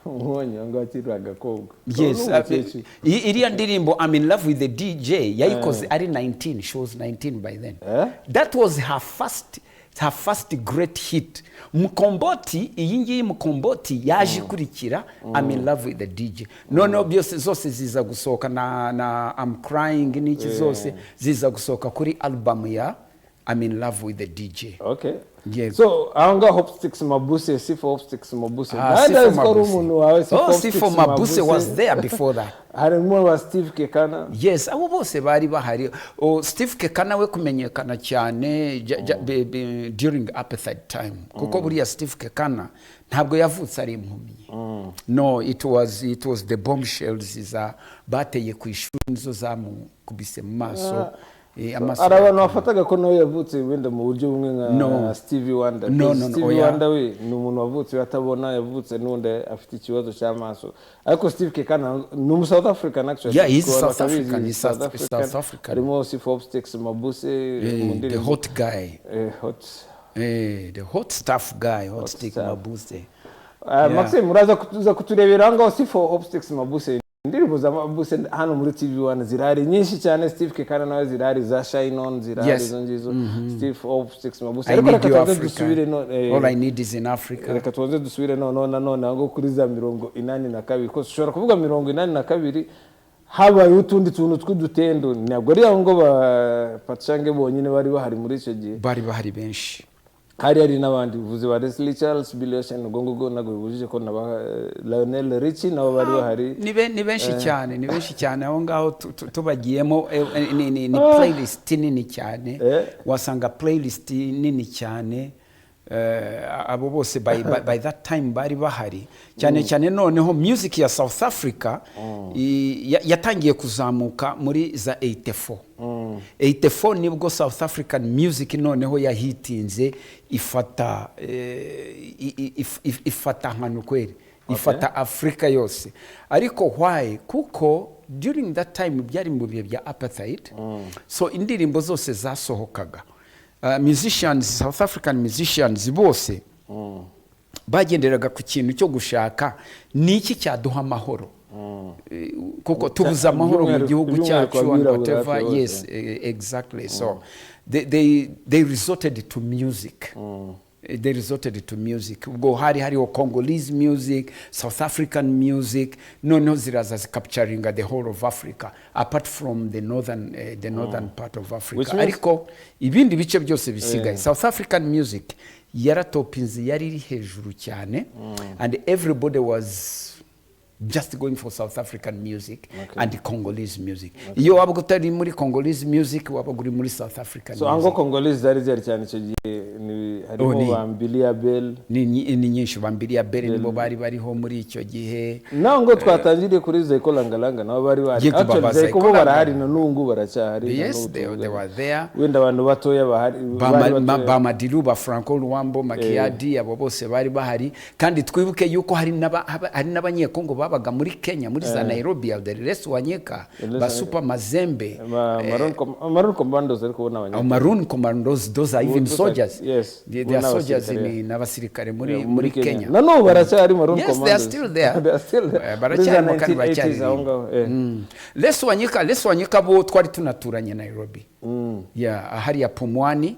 Umwanya ngo akiri agakobwa. Yes. Ni umukecuru. Iriya ndirimbo "I'm in Love with the DJ" yayikoze ari 19. She was 19 by then. Eh? That was her first great hit. Mkomboti, iyi ngiyi Mkomboti yaje ikurikira "I'm in Love with the DJ". Noneho byose zose ziza gusohoka na "I'm Crying" n'iki, zose ziza gusohoka kuri album ya "I'm in Love with the DJ". Okay. Yego. So aho ngaho Hotstix Mabuse, Sipho Hotstix Mabuse. Ah, Nanjye Sipho ndazi ko ari Mabuse. umuntu wawe, Sipho Oh, Hotstix. Sipho Mabuse was there before that. Harimo ba Steve Kekana. Yes, abo bose bari bahari. Oh, Steve Kekana we kumenyekana cyane during apartheid time, kuko buriya Steve Kekana ntabwo yavutse ari impumyi. No, it was the bombshells za bateye ku ishuri nizo zamukubise mu maso. Amaso Hari abantu bafataga ko nawe yavutse wenda mu buryo bumwe nka No. Stevie Wonder. No, Because no, Stevie oya. Wonder we ni umuntu wavutse atabona, yavutse n'undi afite ikibazo cy'amaso, ariko Steve Kekana ni umu South African actually. Yeah, he's Ku bantu South batabizi, African, he's South African. Harimo Sipho Hotstix Mabuse mu The ndirimbo. hot guy. Hot. The hot stuff guy, Hot Stick Stuff. Mabuse. Maxime, muraza kutuza kuturebera aho ngaho Sipho Hotstix Mabuse. Indirimbo za Mabuse hano muri TV One zirahari nyinshi cyane. Steve Kekana nawe zirahari, za Shine On zirahari. Izo ngizo Steve Hotstix Mabuse. I Ariko Need reka You tubanze Africa. dusubire no All I Need Is in Africa. Reka tubanze dusubire noneho nanone aho kuri za 82, kuko ushobora kuvuga 82 habayeho utundi tuntu tw'udutendo. Ntabwo ari aho ngo ba Patchange bonyine bari bahari muri icyo gihe. Bari bahari benshi. Hari n'abandi bivuze ba Leslie Charles, Billy Ocean, ubwo ngubwo ntabwo bibujije ko na ba Lionel Richie nabo bari bahari. Ni benshi cyane, ni benshi cyane aho ngaho tubagiyemo, ni playlist nini cyane. Wasanga playlist nini cyane. Abo bose by that time bari bahari cyane cyane. Noneho music ya South Africa yatangiye kuzamuka muri za 84. 84 nibwo South African music noneho yahitinze, ifata ifata ahantu kweri, ifata Afurika yose. Ariko why? Kuko during that time byari mu bihe bya apartheid, so indirimbo zose zasohokaga, musicians, South African musicians bose bagenderaga ku kintu cyo gushaka ni iki cyaduha amahoro. Kuko tubuze amahoro mu gihugu By'umwihariko cyacu and abirabura whatever. hafi bose. Yes, exactly. So they resorted to music. They resorted to music. Ubwo hari hariho Congolese music, South African music, noneho ziraza zicapturinga the whole of Africa, apart from the northern part of Africa. Which means- Ariko ibindi bice byose bisigaye, South African music yaratopinze, yari iri hejuru cyane, and everybody was just going for South African music and Congolese music. Iyo wabaga utari muri Congolese music, wabaga uri muri South African So music. ango Congolese zari zihari cyane icyo gihe harimo Oh, ba Mbilia Bel. Ni nyinshi, ba Mbilia Bel nibo bari bariho muri icyo gihe. Naho ngo twatangiriye kuri Zaiko Langalanga, nabo bari bahari. Yego, Actually, baba Zaiko bo Zaiko barahari Langalanga. na n'ubu ngubu baracyahari na Yes, n'ubu tuvugana. they were there. Wenda abantu batoya bahari bari batoya. Ba Madilu, ba Franco Luambo Makiadi, abo bose bari bahari. Kandi twibuke yuko hari n'abanyekongo babaga muri Kenya, muri za Nairobi, Eldes Wanyika, Eldes ba Wanyika. Super Mazembe. Maroon Commandos, ariko bo ni Maroon Commandos, those are even Those soldiers. Yes. They are soldiers, ni n'abasirikare muri Kenya. Na n'ubu baracyari Maroon Yes, they are Commandos. still there. They are still there. Baracyarimo Muri za kandi 1980s aho baracyaririmba. ngaho. Les Wanyika, Les Wanyika bo twari tunaturanye Nairobi. Yeah, hariya Pumwani,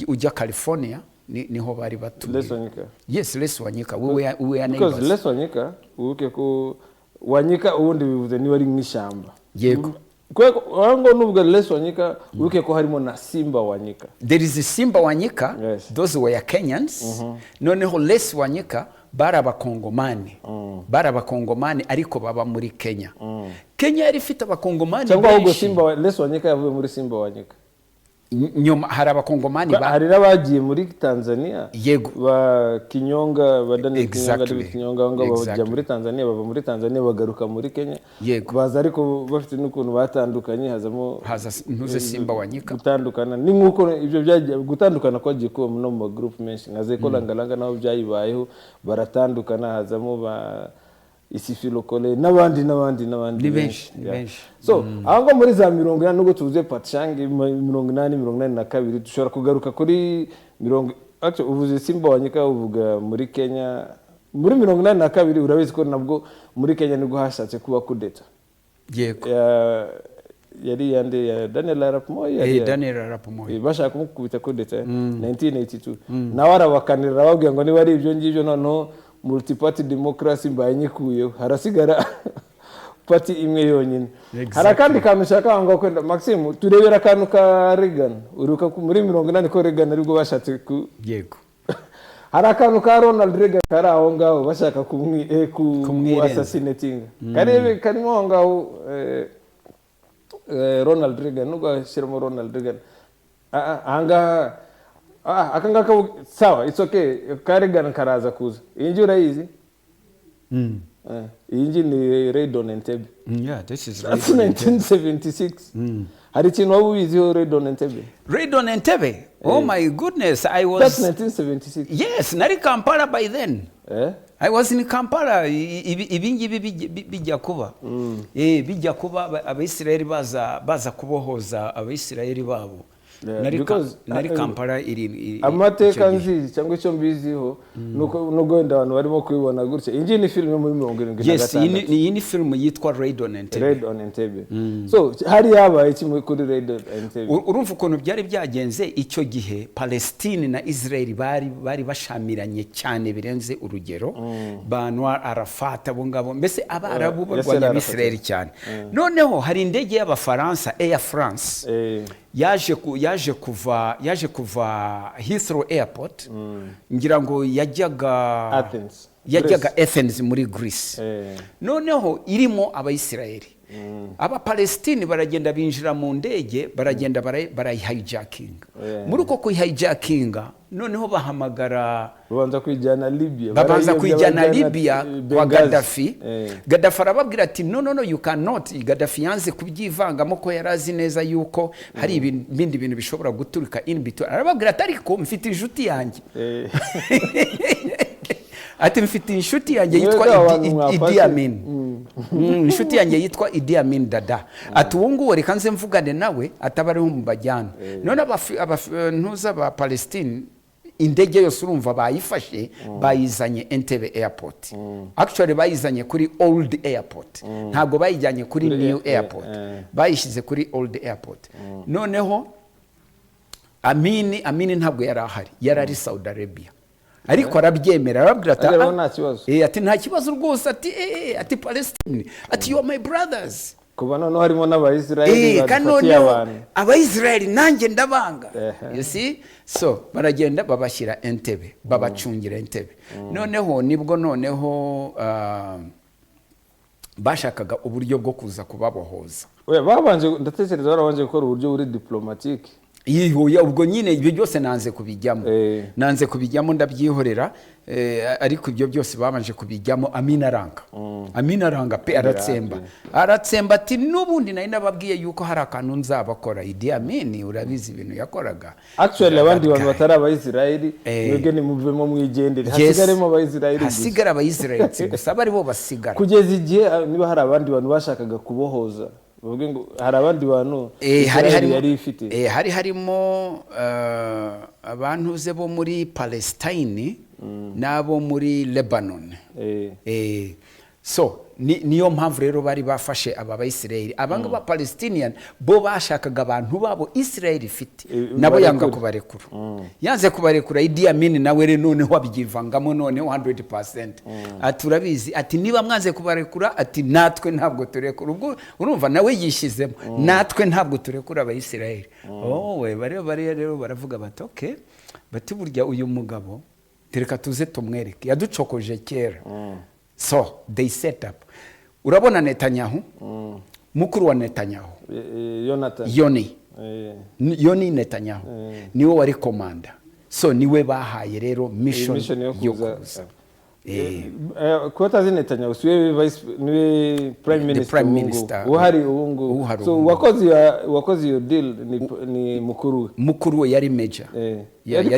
ujya California, niho bari batuye. Les Wanyika. Yes, Les Wanyika. We were Because neighbors. Les Wanyika, wibuke ko Wanyika ubundi bivuze niba ari nk'ishyamba. Yego. Kubera ko aho ngaho nubwo Les Wanyika, wibuke ko harimo na Simba Wanyika. There is Simba Wanyika. Those were Kenyans. Noneho Les Wanyika bari Abakongomani. Bari Abakongomani ariko baba muri Kenya. Kenya yari ifite Abakongomani Cyangwa ahubwo benshi. Simba Les Wanyika yavuye muri Simba Wanyika. Nyuma hari Abakongomani ba Hari n'abagiye muri Tanzania. Yego. Ba Kinyonga, ba Daniel Kinyonga, David Kinyonga, aho ngaho bajya muri Tanzania, bava muri Tanzania bagaruka muri Kenya. Baza ariko bafite n'ukuntu batandukanye, hazamo Haza ntuze Simba Wanyika. Gutandukana ni nk'uko ibyo byagiye, gutandukana kwagiye kuba no mu magurupe menshi nka Zeko Langalanga, nabo byayibayeho, baratandukana, hazamo ba Isifi Lokole n'abandi n'abandi n'abandi. Ni benshi, ni Yeah. benshi. So aho ngaho muri za 80, nubwo tuvuze Pachanga 80, 82, dushobora kugaruka kuri mirongo, actually, uvuze Simba Wanyika, uvuga muri Kenya muri 82. Urabizi ko nabwo muri Kenya nibwo hashatse kuba kudeta. Yego. Yari yande ya Daniel Arap Moi, yari Daniel Arap Moi. Bashaka kumukubita kudeta 1982, nawe arabakanira, arababwira ngo niba ari ibyo ngibyo, noneho multiparty democracy mbaye nyikuyeho, harasigara party imwe yonyine. Hari akandi kantu ushaka aho ngaho kwenda, Maxime, turebera akantu ka Reagan. Uribuka ko muri 80 ko Reagan aribwo bashatse ku Yego. Hari akantu ka Ronald Reagan kari aho ngaho bashaka Kumwirenza. Assassinating karebe karimo aho ngaho, Ronald Reagan, nubwo ashyiramo Ronald Reagan. Ahangaha, aka ngaka sawa, it's okay, ka Reagan karaza kuza. Iyi ngiyi urayizi? Iyi ngiyi ni Raid on Entebbe. Yeah, this is That's Raid on 1976. Hari ikintu waba ubiziho Raid on Entebbe? Raid on Entebbe. Oh my goodness, I was That's 1976. Yes, nari Kampala by then. Eh. I was in Kampala, ibi ngibi bijya kuba. Bijya kuba, Abayisiraheli baza kubohoza Abayisiraheli babo. Yeah, Nari because, nari Kampala iri amateka icyo gihe. Nzi cyangwa icyo mbiziho nuko nubwo wenda abantu barimo kubibona gutya, iyi ngiyi ni filime yo muri mirongo irindwi na Yes, iyi ni gatandatu. iyi ni film yitwa Raid on Entebbe. Raid on Entebbe. So hari habaye iki kuri Raid on Entebbe? Urumva ukuntu byari byagenze icyo gihe, Palestine na Israel bari bashamiranye cyane birenze urugero. Ba Anwar Arafat, abo ngabo, mbese Abarabu Yasser barwanya Arafat. Abisirayeli cyane. Noneho hari indege y'Abafaransa, Air France, yaje kuva Heathrow Airport, ngira ngo yajyaga Athens. Yajyaga Greece. Athens muri Greece. Noneho irimo Abayisiraheli, Abapalestini baragenda binjira mu ndege, baragenda barayihijackinga. Muri uko kuyihijackinga, noneho bahamagara Babanza kuyijyana Libya. Babanza Barayiyobya, kuyijyana bajyana, Libya kwa Benghazi. Gaddafi. Gaddafi arababwira ati: "No, no, no, you cannot." Gaddafi yanze kubyivangamo ko yari azi neza yuko hari ibindi bintu bishobora guturika in between. Arababwira ati: "Ariko mfite inshuti yanjye," ati: "Mfite inshuti yanjye Mwebwe yitwa abantu mwafashe. Idi Amin. Inshuti yanjye yitwa Idi Amin Dada," ati: "Uwo nguwo reka nze mvugane nawe, ataba ariho mu bajyana." None ntuza ba Palestine, indege yose urumva bayifashe, bayizanye Entebbe Airport. Actually bayizanye kuri old airport, ntabwo bayijyanye kuri Kuri new airport. Bayishyize kuri old airport. Noneho Amini ntabwo yari ahari, yari ari Saudi Arabia, ariko arabyemera, arababwira ati Areba "Ah, nta kibazo." Ati: "Nta kibazo rwose," ati ati: "Palestine," ati: "You are my brothers." Kuba noneho harimo n'Abayisiraheli Kandi badufatiye noneho abantu. Abayisiraheli nanjye ndabanga. Ehe. You see, so baragenda babashyira Entebbe, babacungira Entebbe. Noneho nibwo noneho bashakaga uburyo bwo kuza kubabohoza. Oya, babanje, ndatekereza barabanje gukora uburyo buri diplomatique. Yihuye ubwo nyine, ibyo byose nanze kubijyamo. Nanze kubijyamo, ndabyihorera. Ariko ibyo byose babanje kubijyamo, Amina aranga, Amina aranga pe, aratsemba, aratsemba, ati: "N'ubundi nari nababwiye yuko hari akantu nzabakora." Idi Amin urabizi ibintu yakoraga. Actually abandi bantu Guy. batari Abayisiraheli, mwebwe nimuvemo mwigendere, hasigaremo Abayisiraheli gusa. Hasigara Abayisiraheli gusa, abe aribo basigara. Kugeza igihe niba hari abandi bantu bashakaga kubohoza. Bavuge ngo hari abandi bantu Hari Israel harimo yari ifite. Hari harimo abantu ze bo muri Palestine n'abo muri Lebanon. So niyo mpamvu rero bari bafashe aba Bayisiraheli. Abangaba Palestinian bo bashakaga abantu babo Israel ifite, nabo yanga barekure. kubarekura. Yanze kubarekura, Idi Amin nawe rero noneho abyivangamo noneho 100%, ati: "Urabizi," ati, "niba mwanze kubarekura," ati, "natwe ntabwo turekura." Ubwo urumva nawe yishyizemo, "Natwe ntabwo turekura Abayisiraheli." Wowe bariya rero baravuga bati: "Okay," bati, "burya uyu mugabo reka tuze tumwereke yaducokoje kera." So they set up, urabona Netanyahu, mukuru wa Netanyahu. Jonathan. Yoni. Yoni Netanyahu niwe wari commander, so niwe bahaye rero mission mission yo yo kuza. kuza. Kuba atazi Netanyahu, si we vice, niwe prime The minister prime ubu ngubu. minister. Uhari ubu ngubu. Uhari So ubu ngubu. uwakoze iyo deal ni mukuru we. Mukuru we yari major. Yari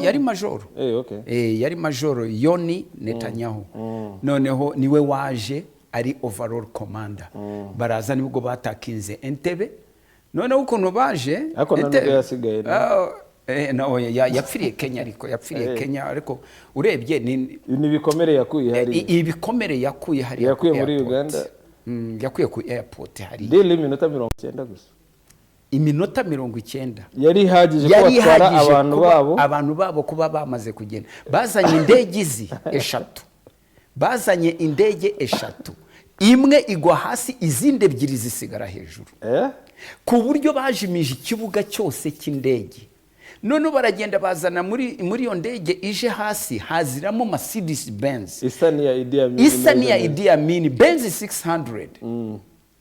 Yari majoro. Okay. Yari majoro Yoni Netanyahu. Noneho niwe waje ari overall commander. Baraza, nibwo batakinze Entebbe. Noneho ukuntu baje Ariko nta nubwo yasigaye, no? Ah, no, yapfiriye Kenya, ariko yapfiriye Kenya, ariko urebye ni Ni ibikomere yakuye hariya. Ibikomere yakuye hariya Yakuye ku muri airport. Uganda. Yakuye ku airport hariya. Deal y'iminota 90 gusa. Iminota 90. Yari ihagije ko Yari batwara ihagije abantu kuba babo. Abantu babo kuba bamaze kugenda. Bazanye indege izi eshatu, bazanye indege eshatu, imwe igwa hasi, izindi ebyiri zisigara hejuru, ku buryo bajimije ikibuga cyose cy'indege. Noneho baragenda bazana muri iyo ndege ije hasi haziramo Mercedes Benz. Isa n'iya Idi Amin. Isa n'iya neza. Idi Amin, Benz 600.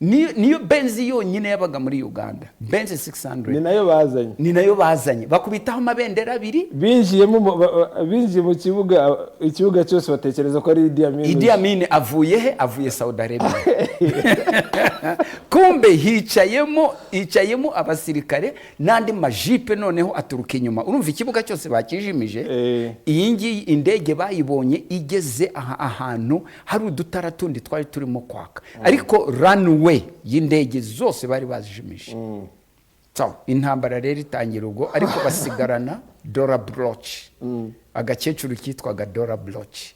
Niyo Benz yonyine yabaga muri Uganda, Benz 600. Ni nayo bazanye. Ni nayo bazanye, bakubitaho amabendera abiri. Binjiyemo binjiye mu kibuga, ikibuga cyose batekereza ko ari Idi Amin. Idi Amin avuye he? Avuye Saudi Arabia. Kumbe hicayemo abasirikare n'andi majipe, noneho aturuka inyuma. Urumva ikibuga cyose bakijimije. Iyi ngiyi indege bayibonye igeze aha ahantu hari udutara tundi twari turimo kwaka, ariko runway y'indege zose bari bazijimije. So, intambara rero itangira ubwo, ariko basigarana Dora Bloch, agakecuru kitwaga Dora Bloch.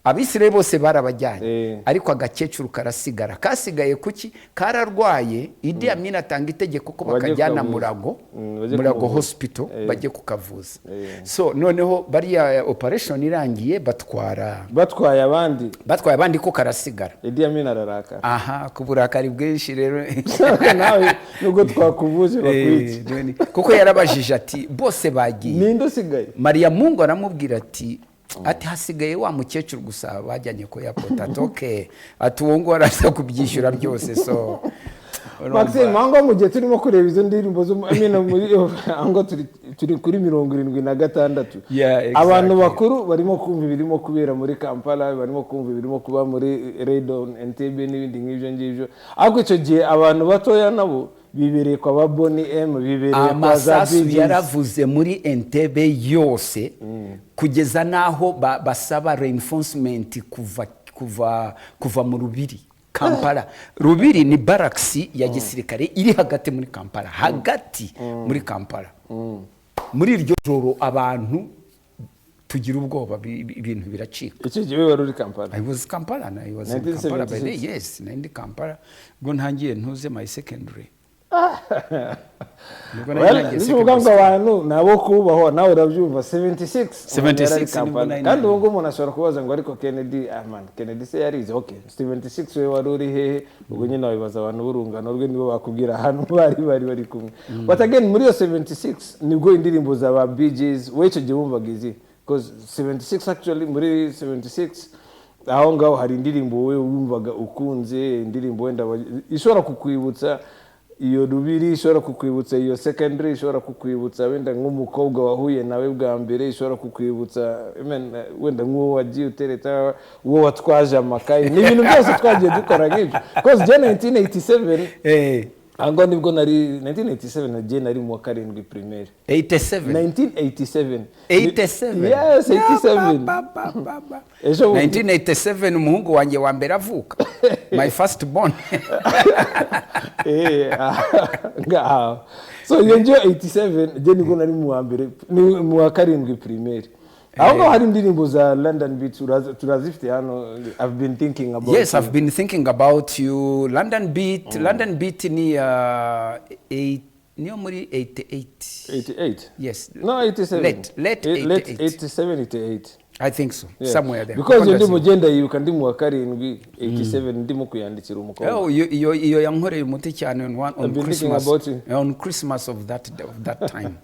Abisirayeli bose barabajyanye, ariko agakecuru karasigara. Kasigaye kuki? Kararwaye. Idi Amin atanga itegeko ko Bajye bakajyana kukavuza. Murago, Bajye Murago kumuvuza. Hospital, bajye kukavuza. So noneho bariya operation irangiye, batwara Batwaye abandi. Batwaye abandi, ko karasigara. Idi Amin ararakara. Aha, ku burakari bwinshi rero. Nawe nubwo twakuvuje bakwica. Kuko yarabajije ati: "Bose bagiye, Ninde usigaye?" Mariya Mungu aramubwira ati: "Hasigaye wa mukecuru gusa bajyanye ku airport." Ati: "Okay," ati, "uwo nguwo araza kubyishyura byose." So urumva- Maxime, aho ngaho mu gihe turimo kureba izo ndirimbo zo I mean, muri aho ngaho turi kuri 76. Abantu bakuru barimo kumva ibirimo kubera muri Kampala, barimo kumva ibirimo kuba muri Redon, Entebbe n'ibindi nk'ibyo ngibyo, ariko icyo gihe abantu batoya nabo bibereye kwa ba Boney M, bibereye kwa za Amasasu Bee Gees. yaravuze muri Entebbe yose, kugeza n'aho basaba reinforcement kuva mu Rubiri, Kampala. Rubiri ni barracks ya gisirikare iri hagati muri Kampala, hagati muri Kampala. Muri iryo joro abantu tugira ubwoba, ibintu biracika. Icyo gihe wari uri Kampala? I was Kampala, I was in Kampala by then. 1976. Yes, nari Kampala ubwo ntangiye ntuze my secondary. Nibwo nari Well, ntangiye ni ukuvuga ngo secondary. abantu ni abo kubahwa, nawe urabyumva, 76 umuntu yari ari 76 nibwo Kampala. nari Kandi ubu ngubu umuntu ashobora kubaza ngo: "Ariko Kennedy, ah man, Kennedy se yarize?" Okay, 76 we wari uri hehe? Ubwo nyine wabibaza abantu b'urungano rwe, nibo bakubwira ahantu bari kumwe. But again, muri iyo 76 nibwo indirimbo za ba Bee Gees. We icyo gihe wumvaga izi? Because 76, actually muri 76 aho ngaho hari indirimbo wowe wumvaga ukunze, indirimbo wenda ishobora kukwibutsa iyo Rubiri, ishobora kukwibutsa iyo secondary, ishobora kukwibutsa wenda nk'umukobwa wahuye nawe bwa mbere, ishobora kukwibutsa, I mean, wenda nk'uwo wagiye utereta, uwo watwaje amakayi. Ni ibintu byose twagiye dukora nk'ibyo, because je 1987, aho ngaho nibwo nari 1987, nagiye nari mu wa karindwi primaire. 87? 1987. 87? Yes, 87. Ba, ba, ba, ba. Ejo bundi. 1987 umuhungu wanjye wa mbere avuka. My first born. Ngaho, so iyo ngiyo 87, njye nibwo nari mu wa mbere, ni mu wa karindwi primaire. Aho ngaho hari indirimbo za London Beat, turazifite hano, "I've Been Thinking About Yes. You." "I've Been Thinking About You", London Beat. London Beat ni eight, niyo muri 88. 88? Yes. No, 87. Late. Late. 88. 87, 88. I think so. Yeah. Somewhere there. Because iyo Kuko ndimo genda yibuka ndi mu wa karindwi 87, ndimo kuyandikira umukobwa. Oh, iyo yankoreye umuti cyane on "I've Been Thinking Christmas About You." On Christmas of that time.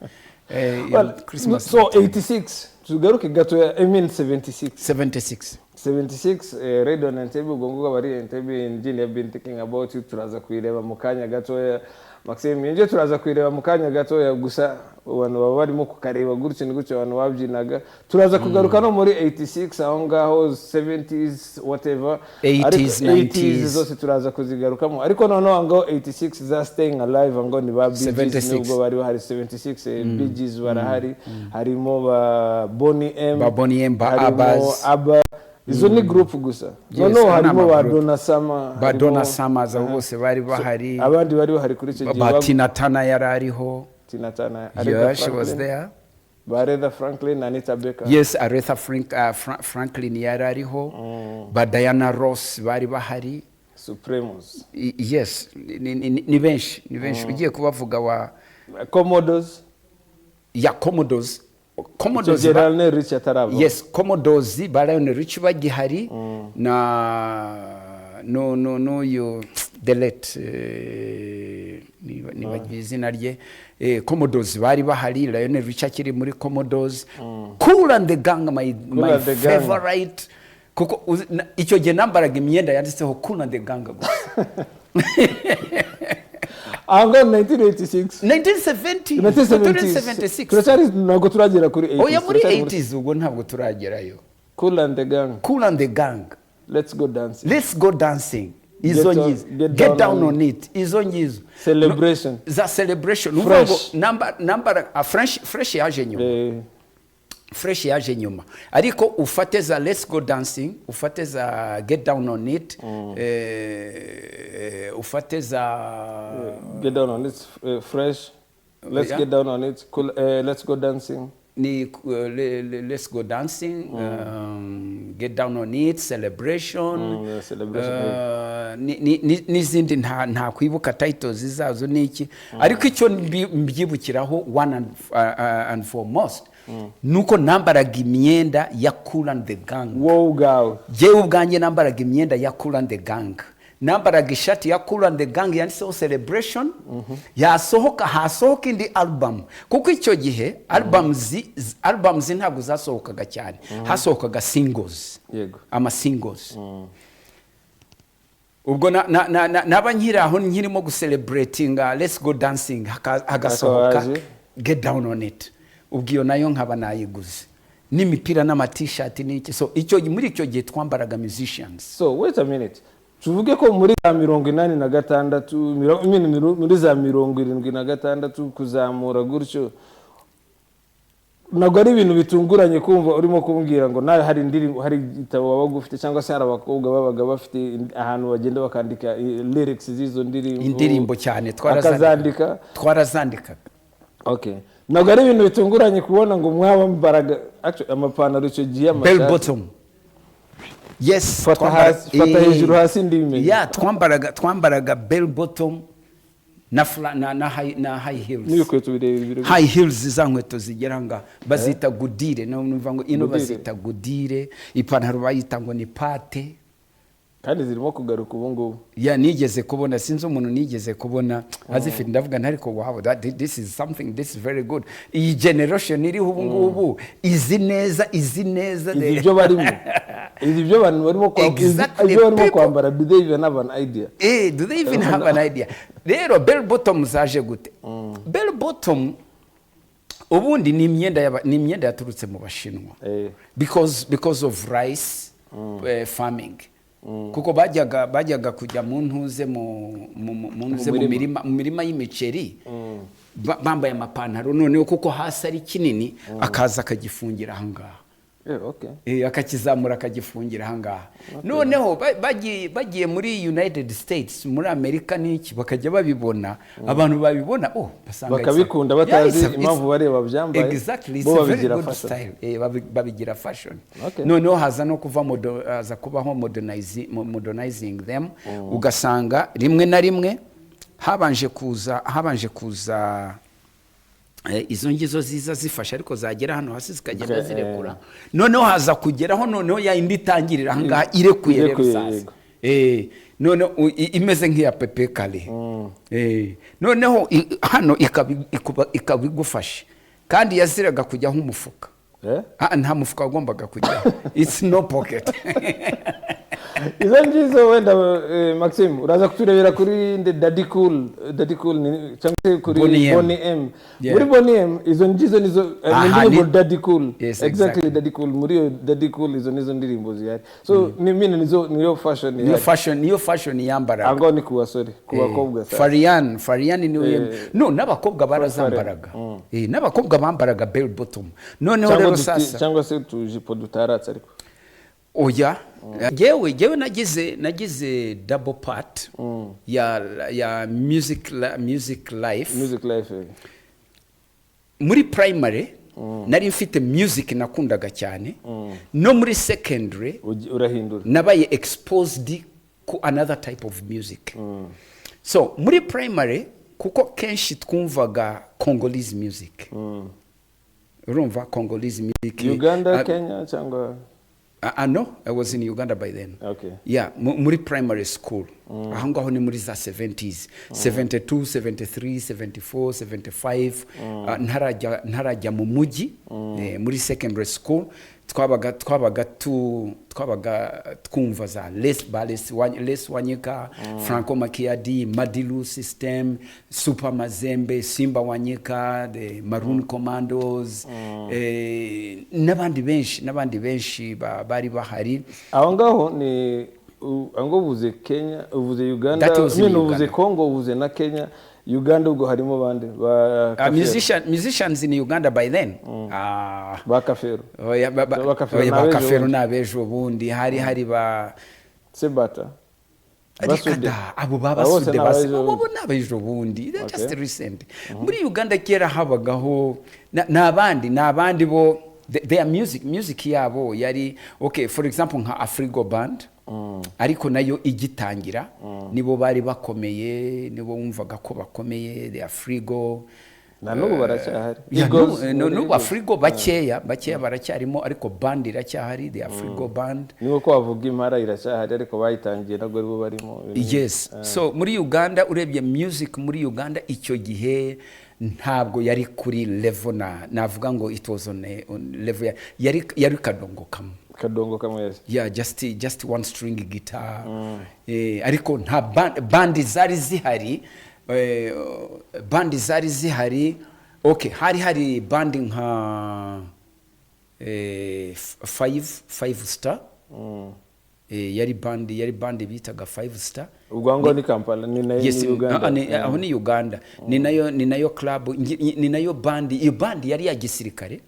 Well, Christmas so that time. 86, tugaruke gatoya, I mean 76. 76. 76, Radio na Entebbe, ubwo ngubwo abari Entebbe, indirimbo "I've Been Thinking About You" turaza kuyireba mu kanya gatoya. Maxime, iyo turaza kuyireba mu kanya gatoya gusa, abantu baba barimo kukareba gutyo, ni gutyo abantu babyinaga. Turaza kugaruka no muri 86 aho ngaho, 70s, whatever. 80s, Ariko 90s. 80s zose turaza kuzigarukamo, ariko noneho aho ngaho 86 za "Staying Alive", aho ngaho ni ba Bee Gees. 76. Nubwo bari bahari 76, Bee Gees barahari, harimo ba Boney M, Ba Boney M, ba harimo Abbas. Abba, izo ni group gusa. Yes, Noneho aya ni harimo ba amagroup. Donna Summer, Ba harimo Donna Summers, abo bose bari bahari. Abandi bari bahari kuri icyo gihe Ba Tina Turner yari ariho. Tina Turner, Yeah, Aretha she was Franklin, there. ba Aretha Franklin, Anita Baker. Yes, Aretha Franklin yari ariho, ba Diana Ross bari bahari. Supremes. Yes, ni benshi, ni benshi ugiye kubavuga wa Commodores. Ya, Commodores. Icyo Commodores gihe Lionel Richie atarava. Yes, Commodores, ba Lionel Richie bagihari, na no no n'uyu the late, nibagiwe izina rye. Commodores bari bahari, Lionel Richie akiri muri Commodores. Kool and the Gang, my and the Gang. favorite, kuko icyo gihe nambaraga imyenda yanditseho Kool and the Gang gusa. Aho ngaho 1986? 1970. 1976. 1976. Turacyari, ntabwo turagera kuri 80s. Oya, muri Turacyari 80s ubwo ntabwo turagerayo. Kool and the Gang. Kool and the Gang. "Let's Go Dancing". "Let's Go Dancing", izo ngizo. "Get "Get Down Down on on It", izo ngizo. "Celebration". No, za "Celebration". Ni ukuvuga ngo "Fresh". Nambara "Fresh" yaje nyuma. "Fresh" yaje nyuma, ariko ufate za "Let's Go Dancing", ufate za "Get Down on It", ufate za "Get Down on It", "Fresh", "Let's Get Down on It", cool, "Let's Go Dancing". Ni "Let's Go Dancing", "Get Down on It", "Celebration". Yeah, "Celebration". N'izindi nta kwibuka titles zazo n'iki, ariko icyo mbyibukiraho, one and foremost, nuko nambaraga imyenda ya Kool and the Gang. Wowe ubwawe? Jyewe ubwanjye nambaraga imyenda ya Kool and the Gang. Nambaraga ishati ya Kool and the Gang yanditseho "Celebration". Yasohoka, hasohoka indi album, kuko icyo gihe albums ntabwo zasohokaga cyane, hasohokaga singles. Ama singles. Ubwo naba nkiri aho nkirimo gucelebratinga "Let's Go Dancing", hagasohoka Hakabaje. "Get Down on It", ubwo iyo nayo nkaba nayiguze n'imipira n'amatishati n'iki. So icyo muri icyo gihe twambaraga musicians. So wait a minute, tuvuge ko muri za 86, I mean, muri za 76 kuzamura gutyo, ntabwo ari ibintu bitunguranye kumva urimo kumbwira ngo nawe hari indirimbo, hari igitabo wabaga ufite, cyangwa se hari abakobwa babaga bafite ahantu bagenda bakandika lyrics z'izo ndirimbo. Indirimbo cyane. Akazandika. Twarazandikaga. Okay, ntabwo ari ibintu bitunguranye kubona ngo mwabambaraga actually amapantaro icyo gihe, Bell amashati. bottom, yes. Fata hasi, fata hejuru, hasi ndibimenye. Ya, twambaraga bell bottom na high heels. N'ibikweto birebire. High heels, za nkweto zigera nga bazita gudire, no numva ngo ino Gudire. Bazita gudire, ipantaro bayita ngo ni pate. Kandi zirimo kugaruka ubu ngubu. Ya, nigeze kubona, sinzi umuntu nigeze kubona azifite, ndavuga nti ariko wow, this is something, this is very good. Iyi generation iriho ubu ngubu izi neza, izi neza. Izi ibyo barimo, izi ibyo abantu barimo ibyo barimo kwambara, do they even have an idea? Do they even have an idea? Rero bell bottom zaje gute? Bell bottom ubundi ni imyenda yaturutse mu Bashinwa. Because of rice farming, kuko bajyaga kujya mu ntuze mu ntuze mu murima. mirima y'imiceri, bambaye amapantaro, noneho kuko hasi ari kinini, akaza akagifungira aha ngaha. Okay. Akakizamura akagifungira ahangaha. Noneho bagiye muri United States, muri Amerika n'iki, bakajya babibona, abantu babibona, oh, basanga Bakabikunda batazi impamvu bareba babyambaye, Exactly, it's bo a very babigira good fashion. style. Babigira fashion. Noneho haza no kuva haza kubaho modernizing them, ugasanga rimwe na rimwe habanje kuza izo ngizo ziza zifashe, ariko zagera hano hasi zikagenda zirekura. Noneho haza kugeraho noneho ya indi itangirira ahangaha irekuye rero. Irekuye, Sasa yego. Noneho imeze nk'iya Pepe Kale. Noneho hano ikaba igufashe, kandi yaziraga kujyaho umufuka. Eh? Ah, nta mufuka wagombaga kujyaho, it's no pocket. Izo ngizo wenda, Maxime, uraza kuturebera kuri nde, Daddy Cool, Daddy Cool cyangwa se kuri Boney M. Boney M. Yeah. Muri Boney M izo ngizo nizo Aha, ni indirimbo Daddy Cool. Yes, exactly. Exactly. Daddy Cool, muri iyo Daddy Cool izo nizo ndirimbo zihari, so ni mine nizo niyo fashion Niyo ihari. fashion, niyo fashion yambaraga. Aho ngaho ni ku basore, ku bakobwa sasa. Farian niwe no n'abakobwa barazambaraga. N'abakobwa bambaraga bell bottom noneho Cyangwa rero sasa cyangwa se utujipo dutaratse ariko. Oya, jewe nagize double part ya music life. Music life. Muri primary nari mfite music nakundaga cyane, no muri secondary Urahindura. nabaye exposed ku another type of music. So muri primary, kuko kenshi twumvaga Congolese music, urumva Congolese music. Uganda, Kenya cyangwa? No, I was in Uganda by then. Yeah, muri primary school. Aho ngaho ni muri za 70s, 72, 73, 74, 75, ntarajya mu mujyi, muri secondary school twabaga twumva za Les Wanyika, Franco Makiadi, Madilu System, Super Mazembe, Simba Wanyika, the Maroon Commandos, n'abandi benshi bari bahari. Aho ngaho ni aho ngaho uvuze Kenya, uvuze Uganda. That was in I mean, uvuze Uganda. Congo, uvuze na Kenya. Uganda ubwo harimo bande ba Kafero? Musicians in Uganda by then. Ah, Ba Kafero. Oya, Ba Kafero oya, ni ba abejo Kafero bundi. ni abejo bundi. Hari ba Sebata. Reka Basude. da, abo ba Abo bose Basude ni base abejo abo bundi. bo ni abejo bundi. They're just recent. Muri Uganda kera habagaho n'abandi bo their music yabo yari okay. For example, nka Afrigo Band, ariko nayo igitangira nibo bari bakomeye, nibo wumvaga ko bakomeye, the Afrigo. Na n'ubu baracyahari. Yeah, Eagles, no, muri n'ubu Eagles. Afrigo bakeya baracyarimo, ariko band iracyahari, the Afrigo Band. Niba ko wavuga Impara iracyahari, ariko bayitangiye ntabwo aribo barimo. Yes, so muri Uganda, urebye music muri Uganda icyo gihe ntabwo yari kuri level na navuga ngo it was on level yari kadongo kamwe. Kadongo kamwe, yes. Yeah, just one string guitar. Ariko nta band zari zihari, band zari zihari, okay, hari band nka five star. Yari band bitaga Five Star. Ubwo aho ngaho ni Kampala, ni nayo Yes, ni Uganda? ah, aho ni Uganda, ni nayo club, ni nayo band. Iyo band yari ya gisirikare.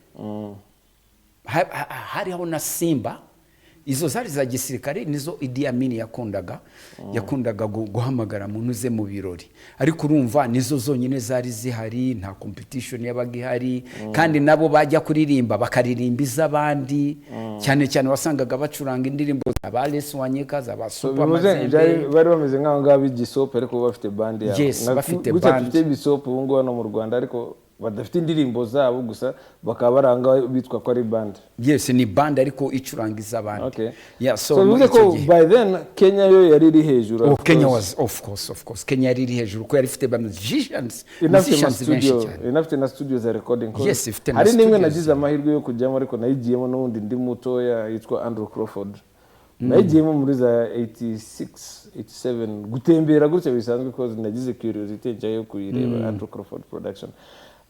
Hariho na Simba, izo zari za gisirikare, nizo Idi Amin yakundaga guhamagara muntu uze mu birori. Ariko urumva nizo zonyine zari zihari, nta competition yabaga ihari, kandi nabo bajya kuririmba bakaririmba iz'abandi. Cyane cyane wasangaga bacuranga indirimbo za ba Les Wanyika, za ba So, Super bivuze Mazembe. Bari bameze nk'aho ngaho b'igisope, ariko bo bafite band yabo. Yes, bafite gutya band. Dufite ibisope ubu ngubu hano mu Rwanda, ariko badafite indirimbo zabo, gusa bakaba baranga bitwa ko ari band. Yes, ni band ariko icuranga iz'abandi. Yeah, so, So muri bivuze icyo ko gihe by then Kenya yo yari iri hejuru, Oh, of Kenya course. was, of course Kenya yari iri hejuru kuko yari ifite ba musicians Inafite ma musicians benshi studio cyane. Inafite na studio za recording. Yes, ifite na Hari n'imwe studios. nagize amahirwe yo kujyamo, ariko nayigiyemo n'ubundi ndi mutoya, yitwa Andrew Crawford. Nayigiyemo muri za 86, 87, gutembera gutya bisanzwe, ko nagize curiosity njyayo kuyireba, Andrew Crawford Production.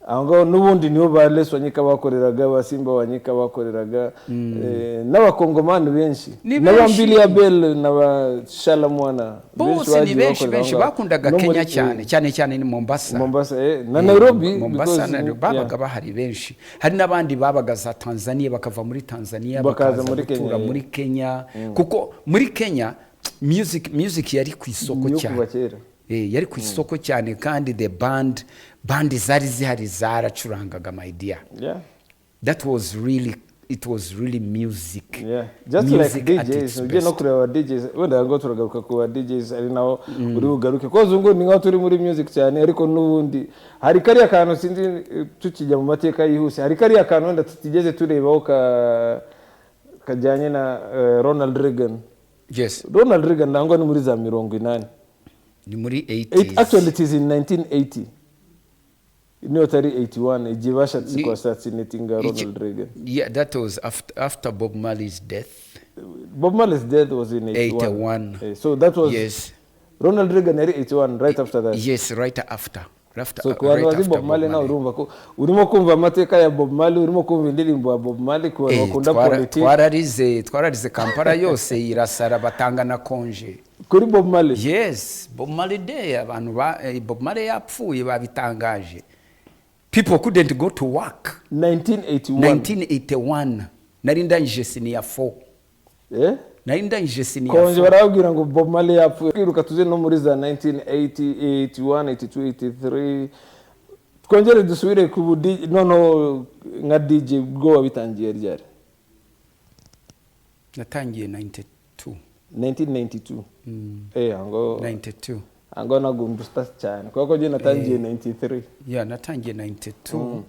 Aho ngaho n'ubundi niho ba Les Wanyika bakoreraga, ba Simba Wanyika bakoreraga, n'abakongomani benshi, Ni n'aba benshi. Mbilia Bel n'aba Tshala Muana. Bose ni benshi, benshi bakundaga No Kenya cyane cyane cyane ni Mombasa. Mombasa, na Nairobi. Mombasa because, na babaga bahari benshi. Hari n'abandi babaga za Tanzania, bakava muri Tanzania bakaza bakaza muri Kenya, gutura muri Kenya, kuko muri Kenya music yari ku isoko Yo cyane. kuva kera. Yari ku isoko cyane, kandi the band zari zihari zaracurangaga, my dear. That was really, it was really music. Yeah. Just like Music at DJs, its ugiye no best. kureba aba DJs, wenda ngo turagaruka ku ba DJs, ari naho uri bugaruke, kuko zungu ni nkaho turi muri music cyane, ariko n'ubundi hari kariya kantu, sinzi, tukijya mu mateka yihuse, hari kariya kantu wenda tutigeze turebaho kajyanye na Ronald Reagan. Yes. Ronald Reagan nangwa ni muri za 80. Ni muri 80s. Actually, it is in 1980, niyo atari 81, igihe bashatse kuassassinatinga Ronald Reagan. Yeah, that was after Bob Marley's death. Bob Marley's death was in 81. 81. So that was Yes. Ronald Reagan yari 81, right after that. Yes, right after. After, So ku bantu right bazi after. Bob Marley, nawe urumva ko urimo kumva amateka ya Bob Marley, urimo kumva indirimbo ya Bob Marley, ku bantu bakunda politiki. Twararize, Kampala yose irasara, batanga na congé. Kuri Bob Marley? Yes, Bob Marley Day, abantu ba Bob Marley yapfuye babitangaje, people couldn't go to work. 1981. 1981, nari ndangije senior 4. Eh? Nari ndangije senior Congé, 4. barababwira ngo Bob Marley yapfuye. Kwiruka tuze no muri za 1980, 81, 82, 83, twongere dusubire ku budi noneho nka DJ, bwo wabitangiye ryari? Natangiye 92. 1992, eh, ngo 92. Ngo ntabwo ndusta cyane, kubera ko njye natangiye 93. Yeah, natangiye 92.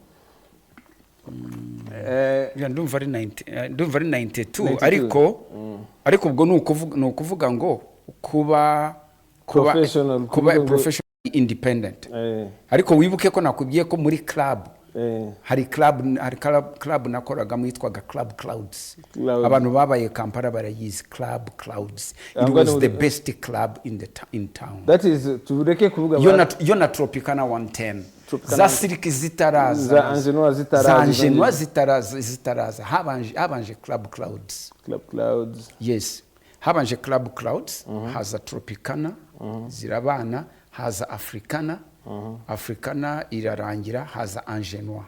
Yeah, ndumva ari 90, ndumva ari 92. 92. Ariko ubwo ni ukuvuga ngo kuba Professional, kuba kuvuga professional independent. Ariko wibuke ko nakubwiye ko muri club hari club nakoragamo yitwaga Club Clouds. Clouds. Abantu babaye Kampala barayizi, Club Clouds. It Ahubwo was the best club in town. That is, tureke kuvuga Yo na Tropicana 110. Tropicana. Za Silk zitaraza. Za Angenois zitaraza. Za Angenois zitaraza, habanje Club Clouds. Club Clouds. Yes, habanje Club Clouds, haza Tropicana, zirabana, haza Africana, Africana irarangira, haza Angenois.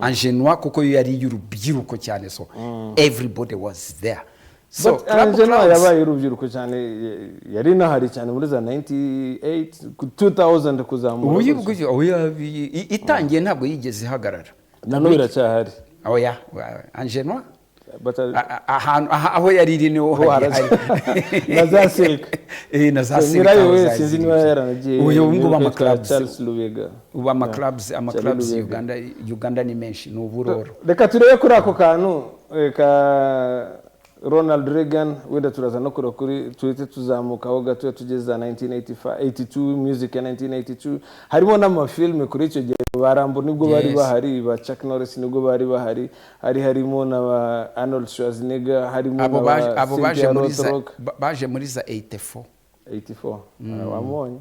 Angenois kuko yo yari iy'urubyiruko cyane, so everybody was there, so But Club Angenois Clouds yabaye urubyiruko cyane, yari inahari cyane muri za 98 ku 2000 kuzamura. Ubu itangiye ntabwo yigeze ihagarara. Na n'ubu iracyahari. Oya, Angenois But, ahantu aho yari iri niho Ho hari. Na za Silk. Na za So, Silk nyirayo aho we zari sinzi ziri. niba yaranagiye. Ubu ngubu ama yitwa clubs Charles Lubega. Ubu ama clubs, ama Charles clubs Lubega. Uganda ni menshi, ni uburoro. Reka turebe kuri ako kantu ka Ronald Reagan, wenda turaza no kure kuri tuhite tuzamukaho gatoya tugeze za 1985, 82, music ya 1982, harimo n'amafilme. Kuri icyo gihe ba Rambo nibwo bari bahari, ba Chuck Norris nibwo bari bahari, harimo na ba Arnold Schwarzenegger, harimo Abo na ba abo baje Cynthia muri za Rothrock. Baje muri za 84. 84. Ah, wamubonye.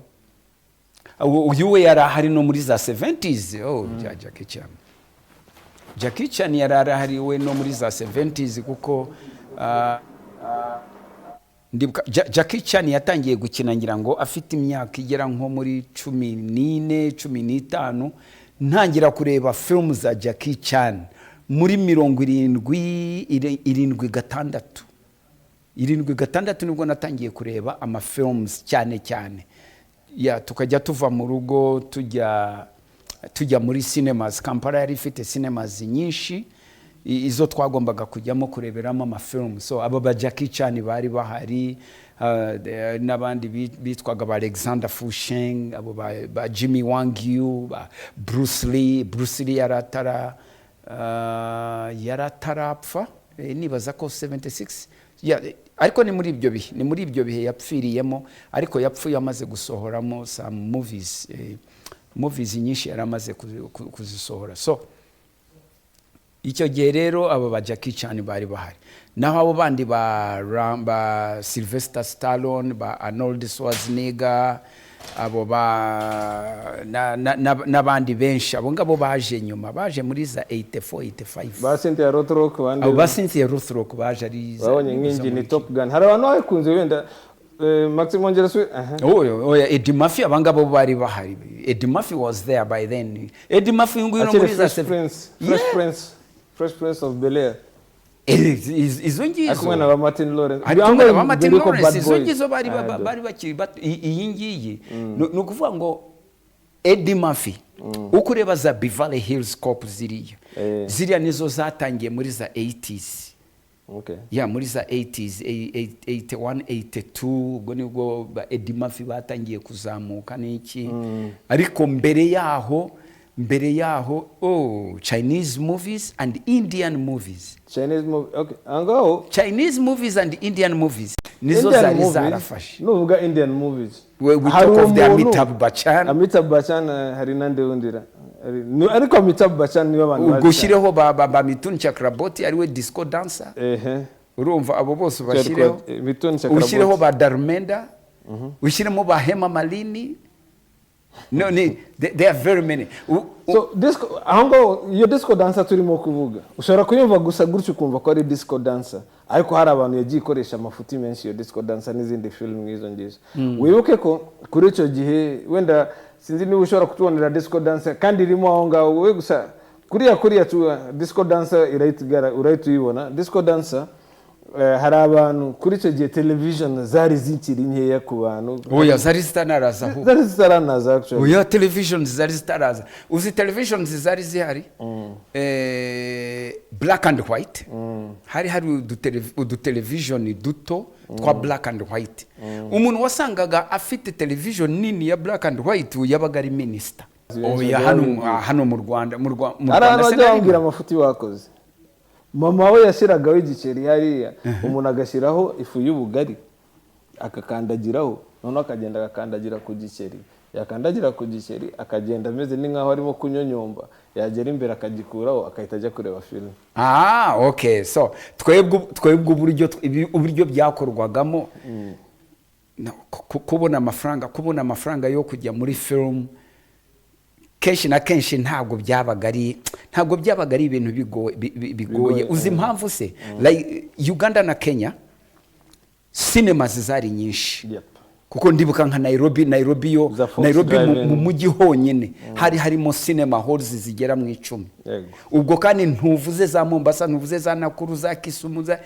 Uyu we yari ahari no muri za 70s. Oh, ja Jackie Chan, Jackie Chan yari arahari we no muri za 70s, kuko ndibuka Jackie Chan yatangiye gukina ngira ngo afite imyaka igera nko muri 14, 15. Ntangira kureba filmu za Jackie Chan muri 70, 76, 76 nibwo natangiye kureba amafilms cyane cyane. Ya, tukajya tuva mu rugo tujya muri cinemas. Kampala yari ifite cinemas nyinshi, izo twagombaga kujyamo kureberamo amafilm. So abo ba Jackie Chan bari bahari, n'abandi bitwaga ba Alexander Fusheng, abo ba Jimmy Wang Yu, ba Bruce Lee. Bruce Lee yari atarapfa, nibaza ko 76. Ya, ariko ni muri ibyo bihe yapfiriyemo, ariko yapfuye amaze gusohoramo some movies, movies nyinshi yari amaze kuzisohora. So icyo gihe rero abo ba Jackie Chan bari bahari, naho abo bandi ba Sylvester Stallone, ba Arnold Schwarzenegger. abo ba n'abandi benshi, abo ngabo baje nyuma, baje muri za 84, 85. Ba Cynthia Rothrock, bandi. Abo ba Cynthia Rothrock baje ari Babonye za nk'ingini muri Top Gun, hari abantu babikunze wenda, Maxime ongera aha. Oya, Eddie Murphy, abangabo bari bahari. Eddie Murphy was there by then. Eddie Murphy nguyu no Akiri muri za Fresh Prince, Fresh Prince, Fresh Prince of Bel Air. Izo ngizo. Ari kumwe na ba Martin Lawrence. Ari kumwe na ba Martin Mbere yuko Lawrence. Bad Izo Boys. ngizo bari Ah, bari bakiri bato. Iyi ngiyi ni ukuvuga ngo Eddie Murphy, uko ureba za Beverly Hills Cop ziriya, ziriya nizo zatangiye muri za 80s. Ya, muri za 80s, 81, 82, ubwo nibwo ba Eddie Murphy batangiye kuzamuka n'iki. Ariko mbere yaho, oh, Chinese movies and Indian movies. Chinese movie, okay, aho ngaho. Chinese movies and Indian movies nizo Indian zari movies, zarafashe. Nuvuga Indian movies, We hari talk of the umuntu- Amitabh Bachchan. Amitabh Bachchan, hari nande wundira. Ariko Amitabh Bachchan niwe abantu Ubwo bazi cyane. ushyireho ba Mithun Chakraborty, ariwe disco dancer. Urumva abo bose bashyireho. Mithun Chakraborty. Ushyireho ba Dharmendra, ushyiremo ba Hema Malini. No, ni there are very many. So disco, aho ngaho iyo disco dancer turimo kuvuga, ushobora kuyumva gusa gutyo ukumva ko ari disco dancer, ariko hari abantu yagiye ikoresha amafuti menshi iyo disco dancer n'izindi film nk'izo ngizo. Wibuke ko kuri icyo gihe, wenda sinzi niba ushobora kutubonera disco dancer kandi irimo aho ngaho, wowe gusa kuriya tu disco dancer irahita urahita uyibona disco dancer. Hari abantu kuri icyo gihe television zari zikiri nkeya ku bantu. Oya, zari zitanaraza ahubwo. Zari zitaranaza actually. Oya, television zari zitaraza. Uzi television zari zihari, black and white. Hari udutelevision duto twa black and white. Umuntu wasangaga afite television nini ya black and white yabaga ari minisita. Oya, hano mu Rwanda, mu Hari Rwanda abantu se bajya narimo? bambwira amafuti bakoze. Mama we yashyiragaho igiceri hariya, umuntu agashyiraho ifu y'ubugari akakandagiraho, noneho akagenda agakandagira ku giceri, yakandagira ku giceri akagenda ameze ni nk'aho arimo kunyonyomba, yagera imbere akagikuraho, agahita ajya kureba filime. Ah, okay. So twebwe uburyo byakorwagamo, no, kubona amafaranga yo kujya muri film kenshi na kenshi ntabwo byabaga ari ibintu bigoye. Bigoye. Uzi impamvu se? Like Uganda na Kenya, cinemas zari nyinshi. Kuko ndibuka nka Nairobi yo Za Fox Nairobi Drive-In. mu mujyi honyine hari harimo cinema halls zigera mu 10. Ubwo kandi ntuvuze za Mombasa, ntuvuze za Nakuru, za Kisumu, za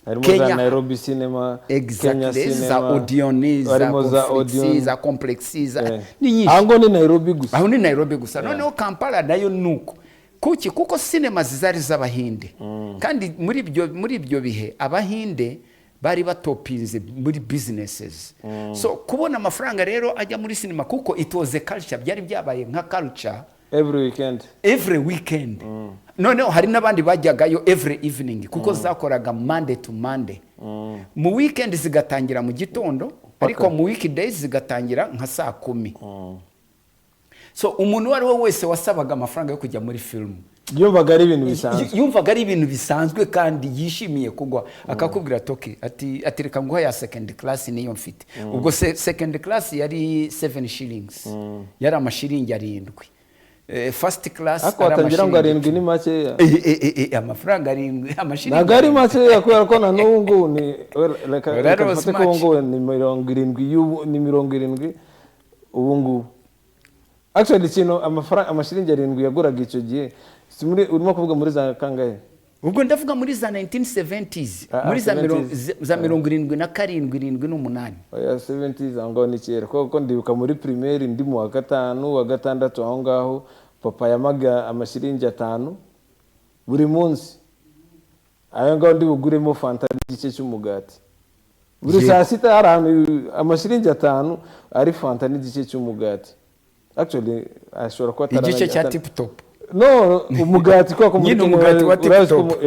Harimo Kenya. za Nairobi cinema, Kenya Exactly, za cinema, Odeon, za harimo za Complex, Odeon. za Complex, za ni nyinshi. Aho ngo ni Nairobi gusa. Aho ni Nairobi gusa. Noneho Kampala nayo nuko. Kuki? Kuko cinema zari z'Abahinde, kandi muri ibyo bihe Abahinde bari batopinze muri businesses. So kubona amafaranga rero ajya muri cinema, kuko it was a culture, byari byabaye nka culture. Every weekend. Every weekend. Noneho hari n'abandi bajyagayo every evening, kuko zakoraga Monday to Monday. Mu weekend zigatangira mu gitondo, ariko mu weekdays zigatangira nka saa 10. So umuntu uwo ari we wese wasabaga amafaranga yo kujya muri filmu Yumvaga ari ibintu bisanzwe. Yumvaga ari ibintu bisanzwe kandi yishimiye kugwa, akakubwira ati "Okay," ati "Reka nguha ya second class, niyo mfite." Ubwo second class yari 7 shillings, yari amashiringi 7. First class Ariko ari watangira ngo amashiringi 7 ni makeya. Amafaranga 7, amashiringi Ntabwo ari 7. makeya, kubera ko na n'ubu ngubu ni well, reka That reka was dufate ko ubu much. ngubu ni 70 y'ubu, ni 70 ubu ngubu. Actually ikintu amafaranga amashiringi 7 yaguraga icyo gihe, si muri urimo kuvuga muri za kangahe? Ubwo ndavuga muri za 1970s. Ah, Muri za 70s. za 77, 78. Oya, 70s aho ngaho ni kera, kuko ndibuka muri primaire ndi mu wa gatanu, wa gatandatu aho ngaho, papa yamaga amashiringi 5 buri munsi. Ayo ngaho ndi buguremo fanta n'igice cy'umugati buri saa sita. Hari ahantu amashiringi 5 ari fanta n'igice cy'umugati. Actually ashobora kuba Igice cya atari Tip Top. No, umugati, kubera ko muri Nyine Kenya umugati wa urazi ko Tip Top.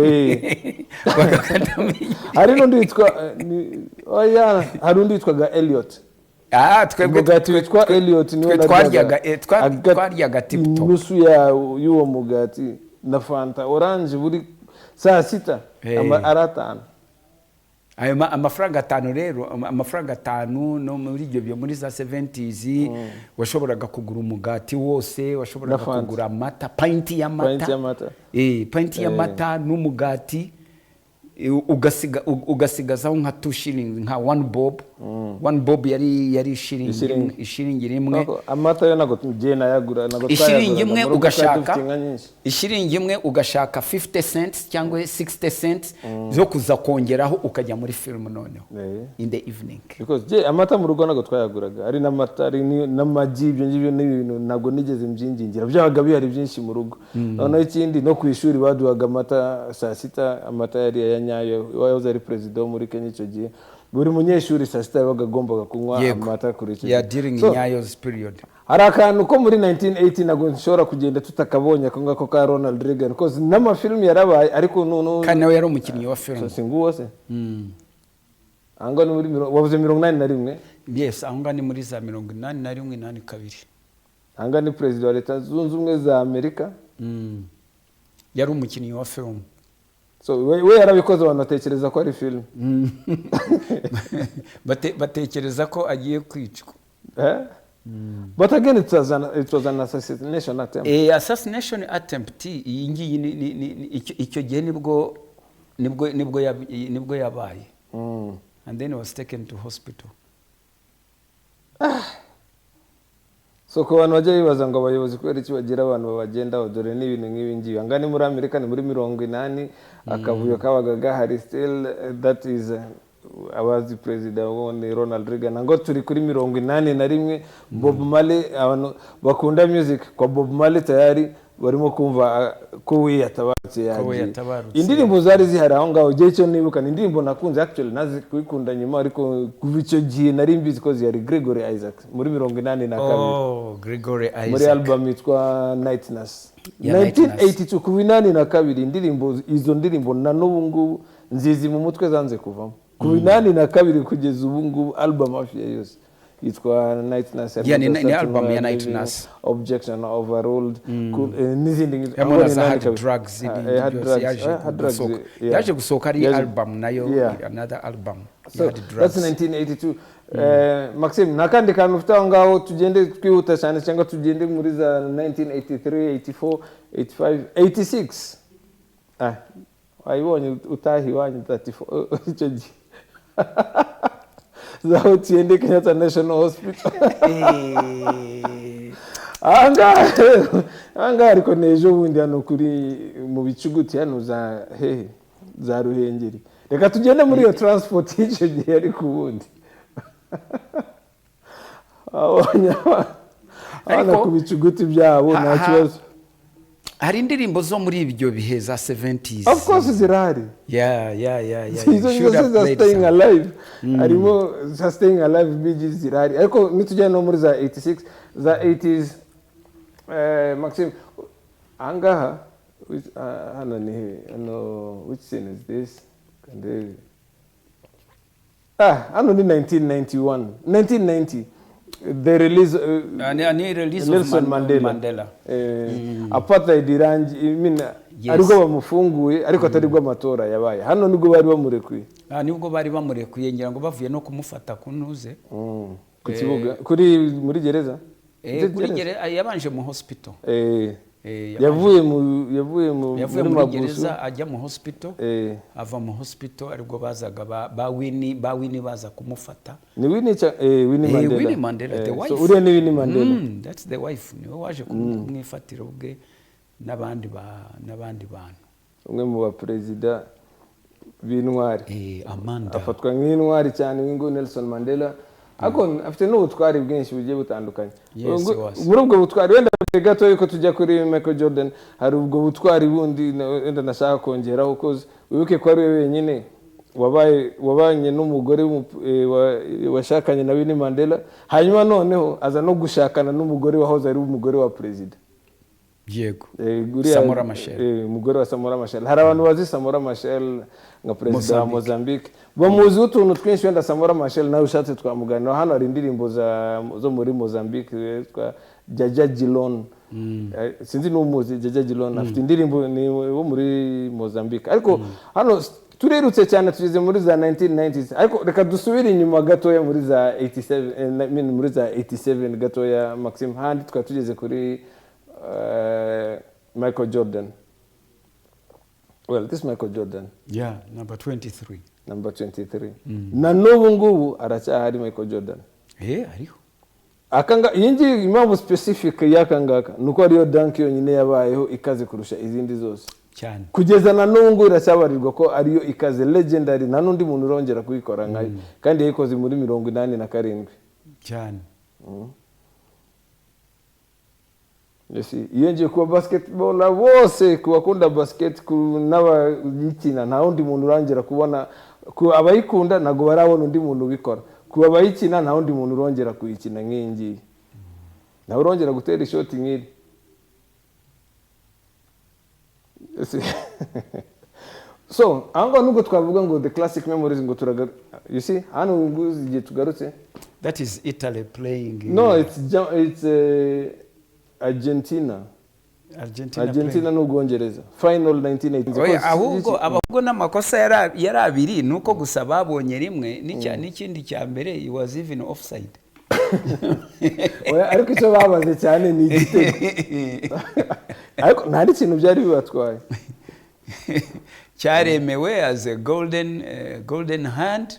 Bagakatamo Hari n'undi witwa oya, hari undi witwaga Elliot. Ah, twebwe Umugati witwa Elliot niwo twe naryaga. twaryaga Tip Top. Inusu y'uwo mugati na fanta orange buri saa sita. Ari 5. Ayo amafaranga 5 rero, amafaranga 5 no muri ibyo byo muri za 70s, washoboraga kugura umugati wose, washoboraga Na Fanta. kugura amata, pint y'amata. Pint y'amata. Pint y'amata n'umugati, ugasigazaho nka 2 shilling, nka 1 bob. 1 bob yari ishiringi. Ishiringi. Imwe, ishiringi rimwe. Ntabwo- amata yo ntabwo tugiye nayagura, ntabwo Ishiringi twayaguraga. imwe Mu rugo twari ugashaka dufite inka nyinshi. Ishiringi imwe ugashaka 50 cents cyangwa 60 cents zo kuza kongeraho, ukajya muri film noneho in the evening. Because je amata mu rugo ntabwo twayaguraga, ari n'amata, ari n'amagi, ibyo ngibyo ni ibintu ntabwo nigeze mbyingingira, byabaga bihari byinshi mu rugo. Noneho ikindi, no ku ishuri baduhaga amata saa sita, amata yari aya nyayo. Wahoze ari perezida wo muri Kenya icyo gihe, buri munyeshuri saa sita yabaga agombaga kunywa amata kuri icyo Yeah, gihe. during So, Nyayo's period. hari akantu ko muri 1980 ntabwo nshobora kugenda tutakabonye, ako ngako ka Ronald Reagan, because n'amafilimi yarabaye, ariko noneho Kandi nawe yari umukinnyi wa film. Si nguwo se? Aho ngaho ni muri wavuze 81? Yes, aho ngaho ni muri za 81, 82. Aha ngaha ni perezida wa Leta Zunze Ubumwe za Amerika. Yari umukinnyi wa film. So we yarabikoze, abantu batekereza ko ari filime. Batekereza ko agiye kwicwa. Eh? But again, it was an assassination attempt. Assassination attempt iyi ngiyi icyo gihe nibwo yabaye and then was taken to hospital. So ku bantu bajya bibaza ngo abayobozi kubera iki bagira abantu babagendaho, dore n'ibintu nk'ibi ngibi. Aha ngaha ni muri Amerika, ni muri 80, akavuyo kabaga gahari still. That is abazi perezida wo ni Ronald Reagan. Ngo turi kuri 81, Bob Marley. Abantu bakunda music kwa Bob Marley tayari barimo kumva ko we yatabarutse. Ko we Yagiye. yatabarutse. Indirimbo zari zihari aho ngaho, igihe cyo nibuka ni indirimbo nakunze, actually nazi kuyikunda nyuma, ariko kuva icyo gihe nari mbizi ko zihari, Gregory Isaac muri 82. Oh, Gregory Muri Isaac. album yitwa Night Nurse. Yeah, Night Nurse. 1982, kuva 82, indirimbo, izo ndirimbo na n'ubu ngubu nzizi mu mutwe, zanze kuvamo kuva 82 kugeza ubu ngubu. Album hafi ya yose yitwa Night Nurse. Yeah, ni Harimo album ya Saturn, Night Nurse. Objection Overruled, Cool, n'izindi ngizo. Harimo Ahubwo na ni za inani Hard kabisa. Drugs, Ah, n'ibindi Hard byose. Drugs, Yaje Hard Drugs, gusohoka, yeah. yaje gusohoka ari album nayo, another album. So, Hard that's Drugs. 1982. Maxime, nta kandi kantu ufite aho ngaho? Tugende twihuta cyane, cyangwa tugende muri za 1983, 84, 85, 86. Ah, wayibonye utaha iwanyu 34 icyo gihe, za Otiende Kenyatta National Hospital. Ahangaha ariko ni ejo bundi, hano kuri mu Bicuguti, hano za hehe, za Ruhengeri. Reka tugende muri iyo transport y'icyo gihe, ariko ubundi abonye abana Ariko- ku bicuguti byabo nta kibazo. Hari indirimbo zo muri ibyo bihe za 70s. Of course zirahari. Yeah. Izo You nizo should have za played Staying some. Alive, harimo za Staying Alive, Bee Gees zirahari, ariko nitujya no muri za 86, za 80s, Maxime, ahangaha hano ni he? Hano, which scene is this? Kandebe. Ah, hano ni 1991, 1990, the release Ni release of Nelson Mandela. Mandela. Apartheid irangi, I mean, aribwo bamufunguye, ariko atari bwo amatora yabaye. Hano nibwo bari bamurekuye. Ah, nibwo bari bamurekuye, ngira ngo bavuye no kumufata ku ntuze. Ku kibuga, kuri muri gereza. Kuri Gereza? Yabanje mu hospital. Yavuye mu Yavuye muri muri mabusu. gereza ajya mu hospital. Ava mu hospital aribwo bazaga ba Winnie baza kumufata. Ni Winnie Winnie Mandela. Winnie Mandela, the wife. So uriya ni Winnie Mandela. That's the wife, niwe waje kumwifatira ubwe n'abandi bantu. Umwe mu baperezida b'intwari. Amanda. Afatwa nk'intwari cyane ngo Nelson Mandela, ariko afite n'ubutwari bwinshi bugiye butandukanye. Yes, he was. Muri ubwo butwari, wenda mbere gato yuko tujya kuri Michael Jordan, hari ubwo butwari bundi wenda nashaka kongeraho, ko wibuke ko ari we wenyine wabaye wabanye n'umugore washakanye na Winnie Mandela, hanyuma noneho aza no gushakana n'umugore wahoze ari umugore wa perezida. Samora Machel. Umugore wa Samora Machel. Hari abantu bazi Samora Machel nka perezida wa Mozambique, bamuziho utuntu twinshi. Wenda Samora Machel nawe ushatse twamuganiraho. Hano hari indirimbo zo muri Mozambique yitwa Jaja Gilon. Sinzi n'umuzi Jaja Gilon, afite indirimbo, ni wo muri Mozambique. Ariko hano Turirutse cyane, tugeze muri za 1990s, ariko reka dusubire inyuma gatoya muri za 87, I mean muri za 87 gatoya, Maxime. Handi twari tugeze kuri Michael Jordan. Well, this Michael Jordan. Yeah, number 23. Number 23. Na n'ubu ngubu aracyahari Michael Jordan. Ariho. Akanga iyi ngiyi, impamvu specific y'aka ngaka ni uko ariyo dunk yonyine yabayeho ikaze kurusha izindi zose. Cyane. Kugeza na n'ubu ngubu iracyabarirwa ko ariyo ikaze, legendary, nta n'undi muntu urongera kuyikora nkayo, kandi yayikoze muri 87. Cyane. You see, iyo ngiye kuba basketball bose, ku bakunda basket, ku n'abayikina, nta wundi muntu urongera kubona. Ku abayikunda ntabwo barabona undi muntu ubikora. Ku abayikina nta wundi muntu urongera kuyikina nk'iyi ngiyi, ntawe urongera gutera ishoti nk'iri. You see? So aho ngaho nubwo twavuga ngo the classic memories, ngo turaga, you see, hano ngubu igihe tugarutse. That is Italy playing. No, it's Argentina. Argentina. Argentina n'Ubwongereza, final 1980. Oya, ahubwo n'amakosa yari abiri, ni uko gusa babonye rimwe n'ikindi cya mbere it was even offside. Oya, ariko icyo babaze cyane ni igitego, ariko nta n'ikintu byari bibatwaye. Cyaremewe as a golden hand,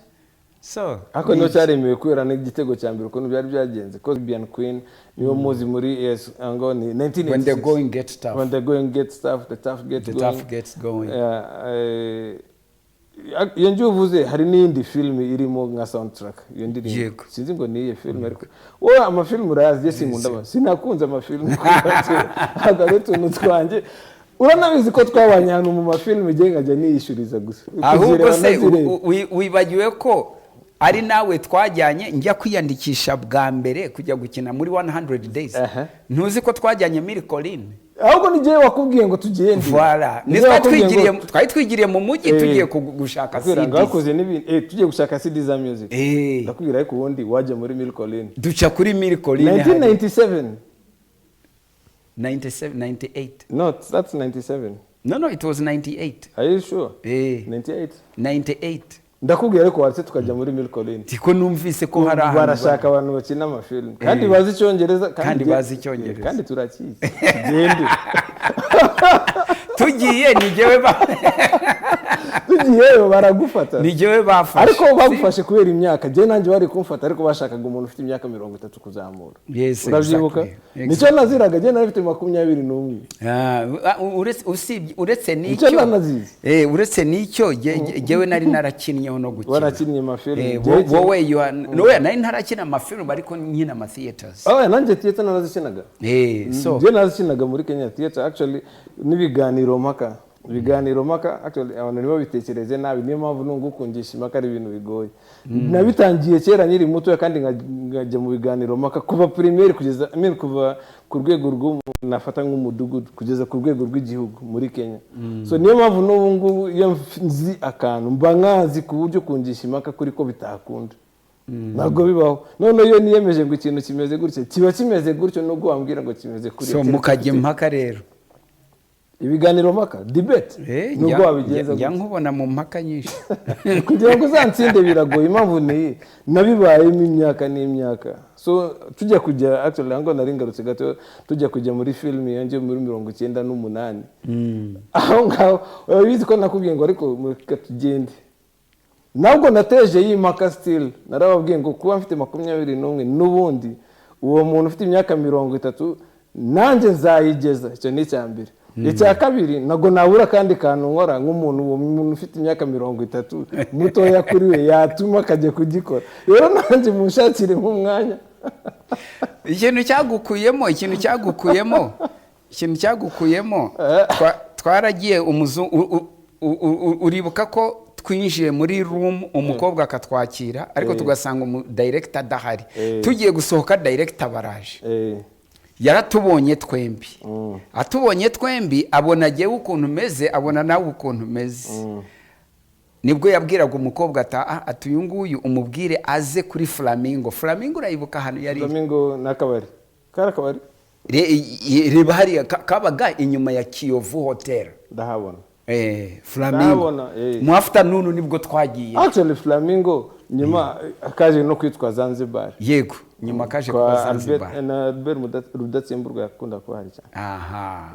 so Ariko niyo cyaremewe kubera n'igitego cya mbere ukuntu byari byagenze, ko Bian Queen niwo muzi muri, yes, ngo ni 1986. When the going gets tough. When the going gets tough, the tough get The going. tough gets going. Yeah, iyo ngiyo uvuze hari n'iyindi filime irimo nka soundtrack iyo ndirimbo. Yego. Sinzi ngo ni iyihe filime, ariko wowe amafilime urayazi, njye sinkunda sinakunze amafilime kuva kera. Ntabwo ari utuntu twanjye, uranabizi ko twabanye ahantu mu mafilime, igihe nkajya niyishyuriza gusa. Ahubwo Kuzireba se ndazireba. wibagiwe ko ari nawe twajyanye njya kwiyandikisha bwa mbere kujya gukina muri 100 Days? Aha. Ntuzi ko twajyanye Mille Collines? Ahubwo ni jyewe wakubwiye ngo tugende. Voilà. Ni Ni jyewe twari wakubwiye twigiriye twari twigiriye mu mujyi, tugiye gushaka Ndakubwira ngo CDs. wakoze n'ibintu, tugiye gushaka CD za music. Ndakubwira, ariko ubundi wajya muri Mille Collines. Duca kuri Mille Collines hari 1997. 97, 98. No, that's 97. No, it was 98. Are you sure? Eh. 98. 98. Ndakubwira, ariko waretse tukajya muri Mille Collines. Tiko numvise ko hari ahantu Barashaka abantu bakina amafilime kandi bazi Icyongereza. Kandi bazi Icyongereza. Kandi turakizi, tugende. Tugiye ni jyewe ba Tugiyeyo baragufata. Ni jyewe bafashe. Ariko bagufashe kubera imyaka. Njyewe nanjye bari kumfata, ariko bashakaga umuntu ufite imyaka 30 kuzamura. Urabyibuka? Exactly. Nicyo naziraga, njyewe nari mfite 21. Ah, uretse Nicyo n'icyo nanazize. Uretse n'icyo, jyewe nari narakinnyeho no gukina. Warakinnye amafilime. Wowe you are, no, nari ntarakina amafilime, ariko nkina ama theaters. Oh, nanjye theater narazikinaga. So Njye narazikinaga muri Kenya theater actually, n'ibiganiro mpaka. Ibiganiro mpaka actually abantu ntibabitekereze nabi, niyo mpamvu nungukungisha impaka ari ibintu bigoye. Nabitangiye kera nkiri mutoya, kandi nkajya mu biganiro mpaka kuva primaire kugeza, I mean, kuva ku rwego rw'umu nafata nk'umudugudu kugeza ku rwego rw'igihugu muri Kenya. So niyo mpamvu n'ubu ngubu iyo nzi akantu mba nkazi, ku buryo kungisha impaka kuri ko bitakunda, ntabwo bibaho. None iyo niyemeje ngo ikintu kimeze gutya, kiba kimeze gutyo, nubwo wambwira ngo kimeze kuriya. So Kereka mukajya ufite impaka rero. Ibiganiro mpaka, debate, nubwo wabigenza Njya gutya. nkubona mu mpaka nyinshi. Kugira ngo uzantsinde biragoye. Impamvu ni iyi, nabibayemo imyaka n'imyaka. So tujya kujya actually, ngo nari ngarutse gato, tujya kujya muri filime yanjye muri 98, aho ngaho urabizi ko nakubwiye ngo ariko reka tugende. Ntabwo nateje y'impaka, still narababwiye ngo kuba mfite 21, n'ubundi uwo muntu ufite imyaka 30 nanjye nzayigeza. Icyo ni icya mbere. Icya kabiri, ntabwo nabura akandi kantu nkora nk'umuntu, uwo muntu ufite imyaka 30 mutoya kuri we yatuma akajya kugikora. Rero nanjye munshakire nk'umwanya. Ikintu cyagukuyemo, twaragiye umuzungu, uribuka ko twinjiye muri room, umukobwa akatwakira, ariko tugasanga umu director adahari? Tugiye gusohoka, director baraje. Yaratubonye twembi, atubonye twembi abona jyewe ukuntu umeze, abona nawe ukuntu umeze. Nibwo yabwiraga umukobwa ati: "Ah, ati uyu nguyu umubwire aze kuri Flamingo." Flamingo urayibuka ahantu yari? Flamingo ni akabari, kari akabari. Reba hariya, kabaga inyuma ya Kiyovu Hotel. Ndahabona. Flamingo. Ndabona, eh. Mu afternoon nibwo twagiye. Actually, Flamingo nyuma kaje no kwitwa Zanzibar. Yego, nyuma kaje Kwa kuba Albert Zanzibar. Na Albert Rudatsimburwa yakunda kuba hari cyane. Aha,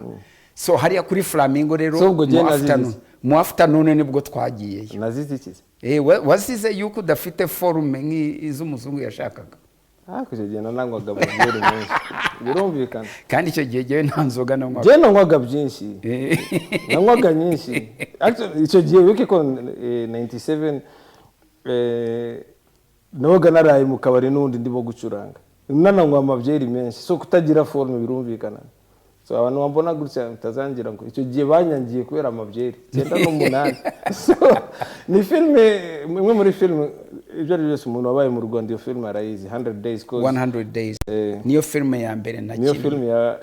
so hariya kuri Flamingo rero, So ubwo jye mu nazize afternoon, mu afternoon nibwo twagiyeyo. Nazize iki? Wazize yuko udafite forme nk'iz'umuzungu yashakaga. Ariko icyo gihe nananywaga amabyeri menshi, birumvikana. Kandi icyo gihe jyewe nta nzoga nanywaga. Njyewe nanywaga byinshi, nanywaga nyinshi. Actually, icyo gihe wibuke ko 97 nabaga naraye mu kabari n'ubundi ndimo gucuranga, nananywa amabyeri menshi, so kutagira forme birumvikana. So abantu bambona gutya mutazangira ngo icyo gihe banyangiye kubera amabyeri, 98. So ni filime, imwe muri filime, ibyo ari byo byose umuntu wabaye mu Rwanda iyo filime arayizi, 100 Days, 'cause 100 Days. Niyo filime ya mbere niyo nakinnye. Filime ya,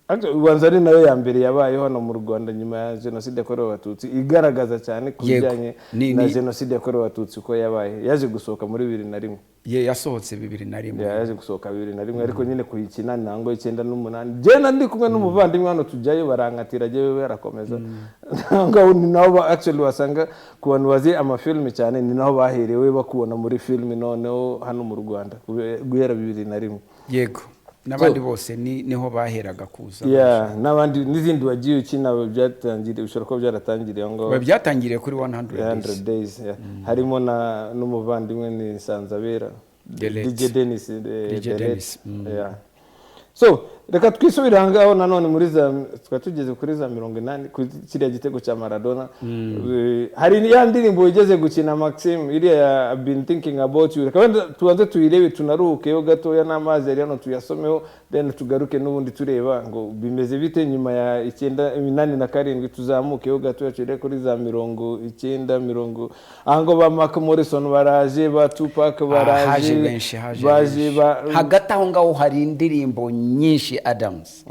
actually, ubanza ari nayo ya mbere yabayeho hano mu Rwanda nyuma ya Jenoside yakorewe Abatutsi, igaragaza cyane ku bijyanye na Jenoside yakorewe Abatutsi uko yabaye. Yaje gusohoka muri 2001. Ye, yasohotse 2001. Yaje gusohoka 2001, ariko nyine kuyikina ntango 98. Njyewe ndi kumwe n'umuvandimwe hano, tujyayo barankatira, jyewe barakomeza. Ngaho ni naho actually wasanga ku bantu bazi amafilime cyane, ni naho baherewe bakubona muri filime noneho hano mu Rwanda guhera 2001. Yego, n'abandi bose niho baheraga kuza. Yeah, n'abandi n'izindi wagiye ukina byatangiriye, bishobora kuba byaratangiriye aho ngaho. Biba byatangiriye kuri 100 Days. 100 Days, yeah. Harimo na n'umuvandimwe ni Nsanzabera Delete. DJ Dennis, DJ Delete. Dennis. Yeah. So reka twisubire aha ngaho nanone muri za, twari tugeze kuri za 80 kuri kiriya gitego cya Maradona. Hari ya ndirimbo wigeze gukina, Maxime, iriya ya "I've Been Thinking About You". Reka wenda tubanze tuyirebe, tunaruhukeho gatoya n'amazi yari hano tuyasomeho, then tugaruke n'ubundi tureba ngo bimeze bite nyuma ya 87, tuzamukeho gatoya tugere kuri za 90, mirongo aha ngo ba Mark Morrison baraje, ba Tupac baraje. Haje benshi, haje baje benshi. ba Hagati aho ngaho hari indirimbo nyinshi, Adams.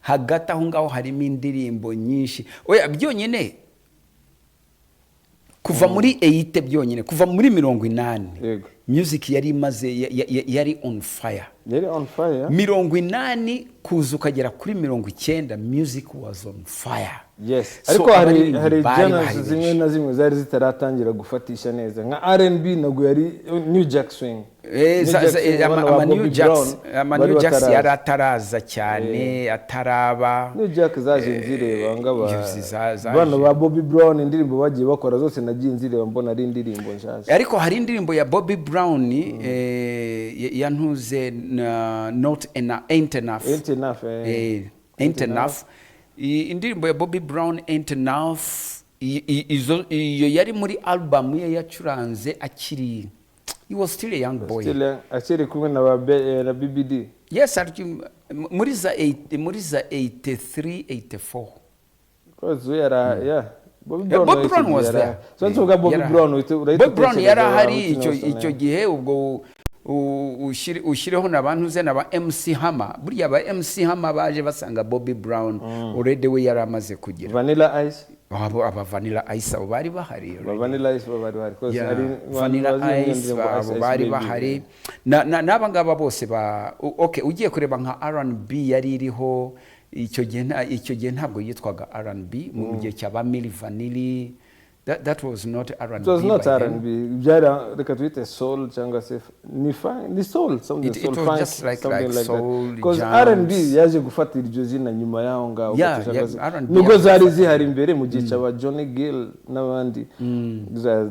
Hagati aho ngaho harimo indirimbo nyinshi. Oya, byonyine kuva muri 80, byonyine kuva muri 80, music yari imaze yari on fire. Yari on fire. 80 kuza ukagera kuri 90, music was on fire. Yes. So, Ariko hari abaririmbyi hari bari genres bahari zimwe benshi. na zimwe zari zitaratangira gufatisha neza, nka R&B ntabwo yari New Jack Swing. New Jack Swing, bano ba ama New Bobby Jacks, Brown ama bari New Jacks bataraza. yari ataraza cyane, ataraba. New Jack zaje nzireba ngaba Izi zaje. bano ba Bobby Brown, indirimbo bagiye bakora zose nagiye nzireba mbona ari indirimbo nshyashya. Ariko hari indirimbo ya Bobby Brown, yantuze na not enough, Ain't Enough. Ain't Enough, eh. Ain't Enough. Indirimbo ya Bobby Brown, Ain't Enough, iyo yari muri album ye yacuranze akiri, he was still a young boy. Still, akiri kumwe na ba na BBD. Yes, muri za 83, 84. Because we are, yeah, Bobby Brown, Bobby Brown was there. So ntuvuga Bobby Brown urahita Bobby Brown utekereza yari ba ahari Whitney icyo Houston, icyo yeah. gihe. Ubwo ushyireho na bantu ze na ba MC Hammer. Buriya ba MC Hammer baje basanga Bobby Brown already we yari amaze kugira. Vanilla Ice. Abo aba Vanilla Ice, abo bari bahari Ba already. Vanilla Ice bo bari bahari 'cause Yeah, hari Vanilla bazi iyo Ice ndirimbo abo Ice Ice bari Baby. bahari n'aba ngaba bose ba okay, ugiye kureba nka R&B yari iriho icyo gihe, icyo gihe ntabwo yitwaga R&B mu gihe cya ba Milli Vanilli. That was not R&B It was not by then. R&B, byari, reka twite soul cyangwa se ni funk, ni soul, something It soul was funk, just something like like soul, that, because jams. R&B yaje gufata iryo zina nyuma y'aho ngaho. Yeah, cyangwa yeah, R&B nubwo yaje zari gufata. zihari imbere mu gihe cya ba Johnny Gill n'abandi, za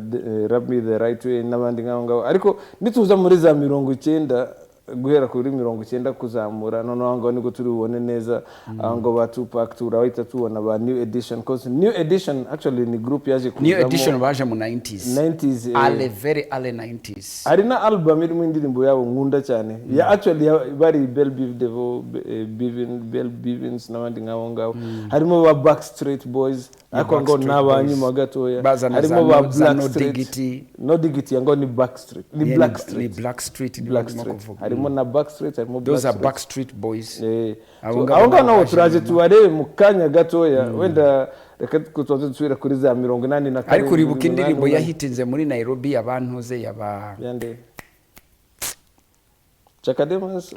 Rub Me the Right Way n'abandi nk'aho ngaho. Ariko nituza muri za 90, guhera kuri 90 kuzamura, noneho aho ngaho nibwo turi bubone neza aho ngo ba Tupac, turahita tubona ba New Edition, 'cause New Edition actually ni group yaje New kuzamo. Edition baje mu 90s. 90s, Early, very early 90s. Hari na album irimo indirimbo yabo nkunda cyane ya actually bari Bell Biv DeVoe, Bivin, Bell Bivins n'abandi nk'abo ngabo. Harimo ba Backstreet Boys, ariko ngo Backstreet ni abanyuma Boys. gatoya. Bazana Harimo za ba za Black No Street. Diggity. No Diggity ngo ni Backstreet, ni Yeah, Black ni Street. Black Street ni Black barimo Street. kuvuga. Harimo na Backstreet, harimo Those are Black. Backstreet Boys. Abo So, ngabo abo ngabo nabo nabo baje turaje nyuma. tubarebe mu kanya gatoya. Wenda reka tubanze dusubire kuri za 87. Ariko uribuka indirimbo 88. yahitinze muri Nairobi, abantuze yaba Yande? Chakademas?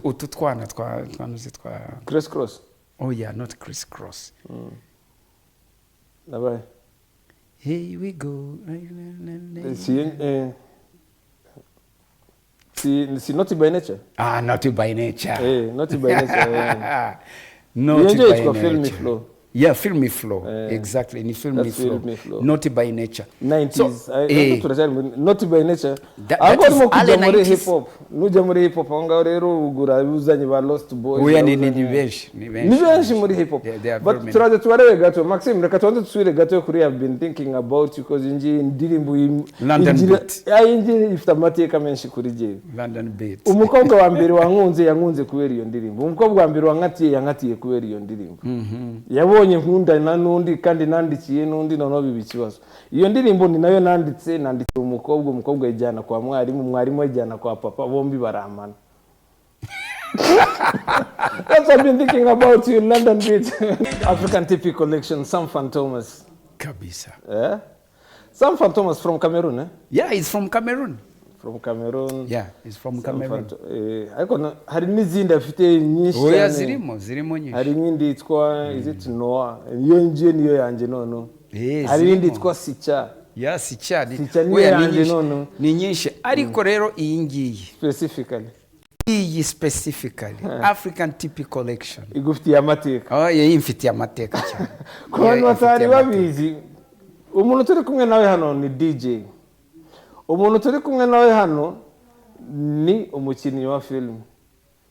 Utu twana twa twanuze twa Criss Cross. Oh yeah, not Criss Cross. Nabaye. Here we go. Si Naughty by Nature? Ah, Naughty by Nature. Naughty by Nature. Naughty Iyo by yitwa Feel Me Nature. Flow. Yeah, Feel Me Flow. Eh. Exactly, ni Feel Me That's Flow. Feel Me Flow. Naughty by Nature. 90s. So, Turacyari muri Naughty by Nature. That Ahubwo is urimo kujya early muri 90s. hip hop. Nujya muri hip hop aho ngaho rero ugura uzanye ba Lost Boys. Oya, ni uzanye- ni benshi, ni benshi. Ni benshi muri hip hop. They are But very many. turaza tubarebe gato. Maxime, reka tubanze dusubire gato kuri I've Been Thinking About You, because iyi ngiyi indirimbo London Beat. Iyi ngiyi ifite amateka menshi kuri jyewe. London Beat. Umukobwa wa mbere wankunze yankunze kubera iyo ndirimbo. Umukobwa wa mbere wankatiye yankatiye kubera iyo ndirimbo. Yabonye nkundana n'undi kandi nandikiye n'undi, noneho biba ikibazo. Iyo ndirimbo ni nayo nanditse, nandikiye umukobwa, umukobwa ayijyana kwa mwarimu, mwarimu ayijyana kwa papa, bombi baramana. That's I've Been Thinking About You, London Beat, African TP Collection, Sam Fantomas. Kabisa. Eh? Sam Fantomas from Cameroon, eh? Yeah, he's from Cameroon. From Cameroon. Yeah, he's from Sam Cameroon. Ariko hari n'izindi afite nyinshi Oya, cyane. zirimo nyinshi. Hari n'indi yitwa, is it Noah? Iyo ngiyo niyo yanjye noneho. Hari Zirimo. n'indi yitwa Sicha. Yeah, Sicha ni Sicha niyo oya, ni yanjye nyinshi. noneho. Ni nyinshi, ariko rero iyi ngiyi, Specifically. iyi specifically, African TP Collection. Igufitiye amateka. Oh, iyi mfitiye amateka cyane. Ku bantu Iyi batari imfitiye amateka. babizi, umuntu turi kumwe nawe hano ni DJ. Umuntu turi kumwe nawe hano ni umukinnyi wa filime.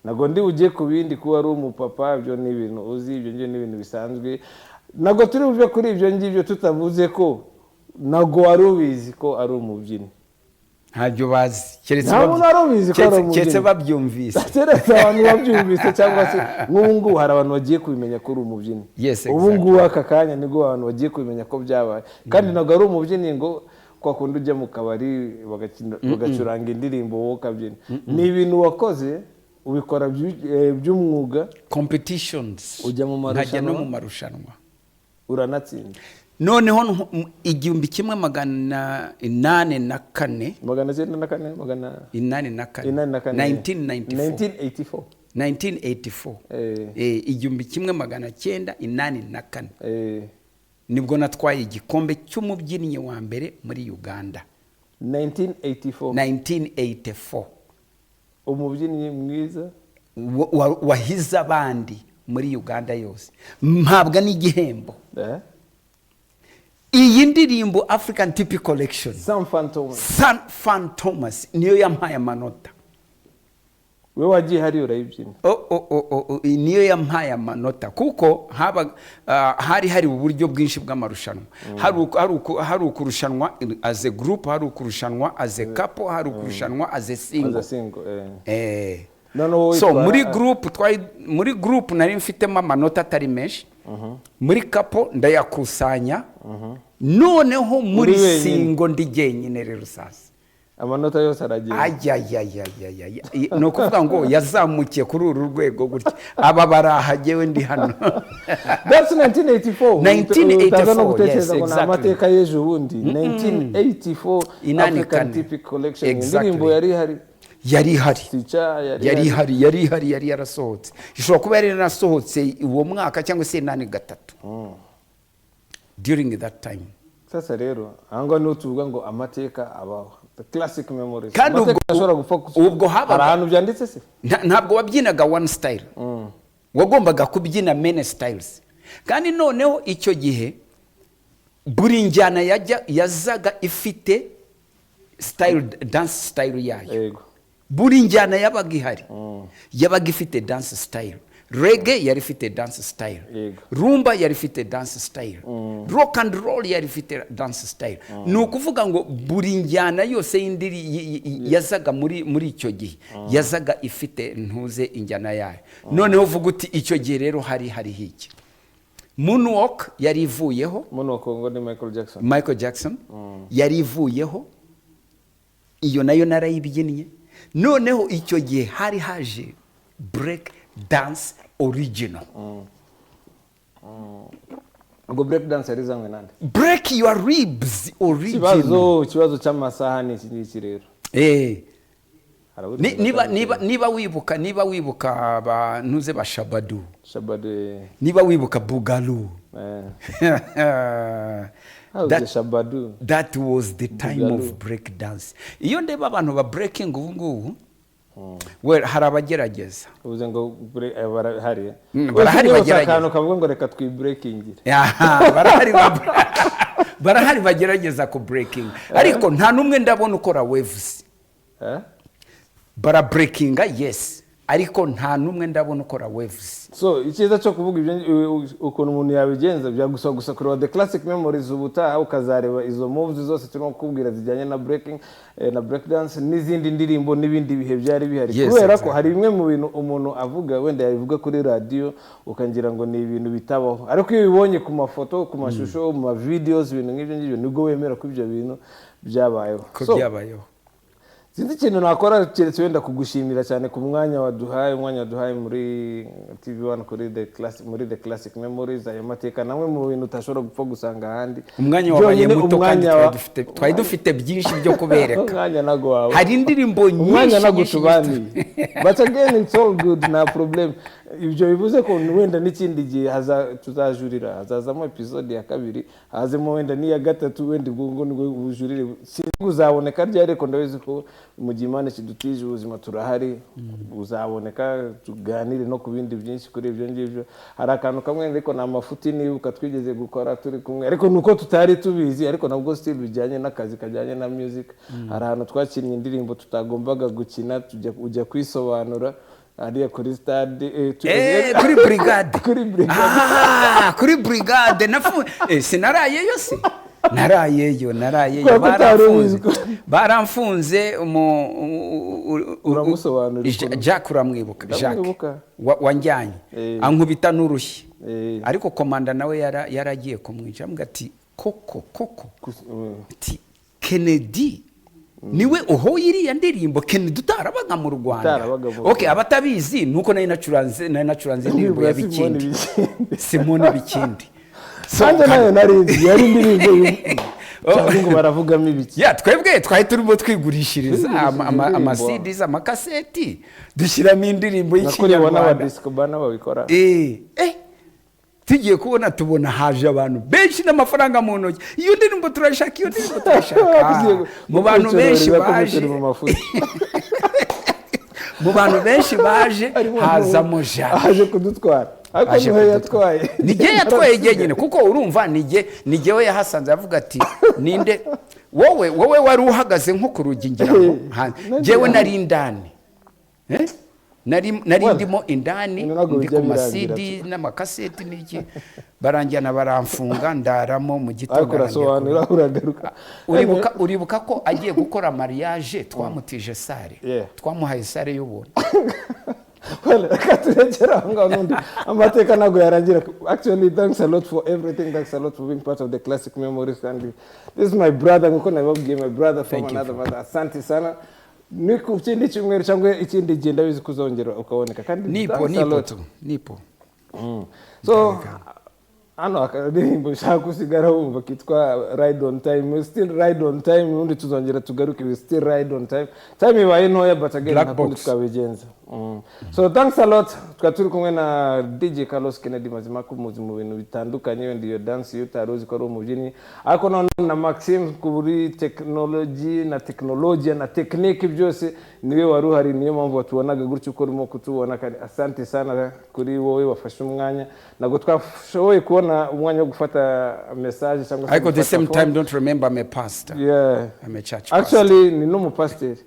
Ntabwo ndi ujye ku bindi, kuba ari umupapa ibyo ni ibintu uzi, ibyo ngibyo ni ibintu bisanzwe. Ntabwo turi buve kuri ibyo ngibyo tutavuze ko ntabwo wari ubizi ko ari umubyinnyi. Ntabyo bazi, keretse Nta muntu wari ubizi ko ari umubyinnyi. Keretse babyumvise. Keretse abantu babyumvise, cyangwa se nk'ubu ngubu hari abantu bagiye kubimenya ko uri umubyinnyi. Yes, Ubu exactly. ngubu aka kanya nibwo abantu bagiye kubimenya ko byabaye. Kandi ntabwo ari umubyinnyi ngo kwa kundi ujya mu kabari bagacuranga indirimbo wowe ukabyina. Ni ibintu wakoze, ubikora by'umwuga. Competitions. Ujya mu Nkajya no marushanwa? mu marushanwa. Uranatsinda. Noneho 1804. 904, magana 84. 84. 1994. 1984. 1984. 1984. Nibwo natwaye igikombe cy'umubyinnyi wa mbere muri Uganda. 1984. 1984. Umubyinnyi mwiza. Wahize abandi muri Uganda yose, mpabwa n'igihembo. Iyi ndirimbo African TP Collection, Sam Fantomas. San Fantomas, niyo yampaye amanota. We wagiye hariya urayibyina. Oh, iyi niyo yampaye amanota, kuko haba hari uburyo bwinshi bw'amarushanwa. Hari ukurushanwa as a group, hari ukurushanwa as a couple, hari ukurushanwa as a single. As a single. Eh. Noneho wowe So muri group, twari muri group nari mfitemo amanota atari menshi, muri couple ndayakusanya, noneho muri Uri wenyine. single ndi jyenyine rero sasa Amanota yose aragenda. Ayayayayaya, ni ukuvuga ngo yazamukiye kuri uru rwego gutya, aba baraha, jyewe ndi hano. That's 1984. 1984. Utaza no gutekereza Yes, ngo ni exactly. amateka y'ejo bundi. 1984. 84. African TP Collection. Exactly. Indirimbo yari ihari. Yari ihari. Sicha yari Yari ihari. ihari, yari ihari, yari yarasohotse. Ishobora kuba yari yarasohotse uwo mwaka cyangwa se 83, during that time. Sasa rero aha ngaha niho tuvuga ngo amateka abaho, the classic memories. Kandi Amateka ashobora gupfa ubwo habaga- hari ahantu byanditse se? Ntabwo wabyinaga one style, wagombaga kubyina many styles. Kandi noneho icyo gihe buri njyana yajya yazaga ifite style, dance style yayo. Buri njyana yabaga ihari yabaga ifite dance style. Reggae yari ifite dance style, rumba yari ifite dance style, rock and roll yari ifite dance style. Ni ukuvuga ngo buri njyana yose y'indiri yazaga muri icyo gihe yazaga ifite ntuze injyana yayo. Noneho uvuga uti icyo gihe rero hariho iki? Moonwalk yari ivuyeho. Muno Kongo ni Michael Jackson. Michael Jackson yari ivuyeho, iyo nayo narayibyinnye. Noneho icyo gihe hari haje break dance original. Ubwo break dance yari izanywe nande? Break Your Ribs original. Ikibazo cy'amasaha ni iki ngiki rero. Harabura iminota Niba mike. niba wibuka abantuze ba Shabadu, Shabadu. niba wibuka Bugalu. Habuze Shabadu. That was the time Boogaloo. of break dance. Iyo ndeba abantu ba breaking ubu ngubu, well, hari abagerageza. Uvuze ngo barahari. Barahari bagerageza. Akantu kavuga ngo reka twibreakingire. Aha, barahari bagerageza ku breaking, ariko nta n'umwe ndabona ukora waves. Eh? Barabreakinga, yes, ariko nta n'umwe ndabona ukora waves. So icyiza cyo kuvuga ibyo, ukuntu umuntu yabigenza, byagusaba gusa kureba The Classic Memories ubutaha, ukazareba izo moves zose turimo kukubwira zijyanye na breaking na break dance n'izindi ndirimbo n'ibindi bihe byari bihari, kubera ko hari bimwe mu bintu umuntu avuga, wenda yabivuga kuri radiyo ukagira ngo ni ibintu bitabaho, ariko iyo ubibonye ku mafoto, ku mashusho, mu ma videos, ibintu nk'ibyo ngibyo, nibwo wemera ko ibyo bintu byabayeho. Ko So, byabayeho. sinzi ikintu nakora keretse wenda kugushimira cyane ku mwanya waduhaye, umwanya waduhaye muri TV One, kuri The Classic, muri The Classic Memories, ayo mateka namwe mu bintu utashobora gupfa gusanga ahandi. Umwanya wabaye Byonyine muto kandi umwanya twari dufite byinshi byo kubereka. Umwanya ntago wawe. Hari indirimbo nyinshi Umwanya ntabwo nyinshi. tubaniye, but again, it's all good, nta problem. Ibyo bivuze ko wenda n'ikindi gihe tuzajurira, hazazamo episode ya kabiri, hazemo wenda n'iya gatatu, wenda ubwo ngubwo nibwo ubujurire. Sinzi uzaboneka ryari, ariko ndabizi ko mu gihe Imana kidutije ubuzima turahari, uzaboneka tuganire no ku bindi byinshi kuri ibyo ngibyo. Hari akantu kamwe, ariko ni amafuti nibuka twigeze gukora turi kumwe, ariko ni uko tutari tubizi, ariko nabwo still bijyanye n'akazi kajyanye na music. Hari ahantu twakinnye indirimbo tutagombaga gukina, tujya ujya kwisobanura hariya kuri stade Kuri brigade. Kuri brigade. Ah, kuri brigade nafu sinarayeyo se? Narayeyo, narayeyo. Kubera ko utari Baramfunze. ubizi. Baramfunze Uramusobanurira ukuntu- Jack, uramwibuka Jack? Ndamwibuka. Wanjyanye ankubita n'urushyi, ariko komanda nawe yaragiye kumwica, amubwira ati koko koko, ati Kennedy niwe uhoye iriya ndirimbo, Kennedy utarabaga mu Rwanda. Utarabaga mu Okay, abatabizi nuko nari nacuranze indirimbo ya Indirimbo ya Simone Bikindi. Bikindi. Simone Bikindi. So, Nanjye nayo narinzi yari indirimbo cyangwa ngo baravugamo ibiki. Ya, twebwe twari turimo twigurishiriza Twigurishiriza indirimbo. ama CDs, amakaseti, dushyiramo indirimbo Nakuriwe y'ikinyarwanda. n'abadisco bana babikora. Tugiye kubona tubona haje abantu benshi n'amafaranga mu ntoki: "Iyo ndirimbo turayishaka, iyo ndirimbo turayishaka." Mu bantu benshi baje, Turi mu mafuti. mu bantu benshi baje Harimo hazamo Jacques. Aje kudutwara, ariko Aje niwe kudutwara. yatwaye. Ni jye yatwaye jyenyine, kuko urumva ni jye we yahasanze, avuga ati ninde wowe wari uhagaze nko ku rugi, ngira ngo jyewe nari indani. Eh? Nari Well, ndimo indani, ntabwo ndi bijya ku birangira. ma CD n'amakaseti n'iki, baranjyana baramfunga, ndaramo mu gitondo. Ariko urasobanura, uragaruka. Uribuka ko agiye gukora mariage twamutije salle? Twamuhaye salle y'ubuntu. Well, reka turekere aho ngaho, n'undi amateka ntabwo yarangira. Actually, thanks a lot for everything, thanks a lot for being part of The Classic Memories, and this is my brother, nkuko nabibabwiye, my brother from Thank you. another mother. Asante sana. Ni ku kindi cyumweru cyangwa ikindi gihe, ndabizi ko uzongera ukaboneka kandi. Nipo. Thanks a Nipo. lot. Tu nipo. So hano akaririmbo ushaka gusigara wumva kitwa "Ride on Time". We still ride on time. Ubundi tuzongera tugaruke, we still ride on time. Time ibaye ntoya, but again, Black nta kundi Box. twabigenza. So thanks a lot. Twari turi kumwe na DJ Carlos Kennedy Mazima, muzi mu bintu bitandukanye, wenda iyo dance iyo utari uzi ko ari umubyinnyi, ariko noneho na Maxime kuri technology na technology na technique byose niwe wari uhari, niyo mpamvu watubonaga gutyo uko urimo kutubona. Kandi asante sana kuri wowe wafashe umwanya. Ntabwo twashoboye kubona umwanya wo gufata message cyangwa se Ariko the gufata same phone. time, don't remember, I'm a pastor. I'm a church pastor. Actually, ni n'umupasiteri,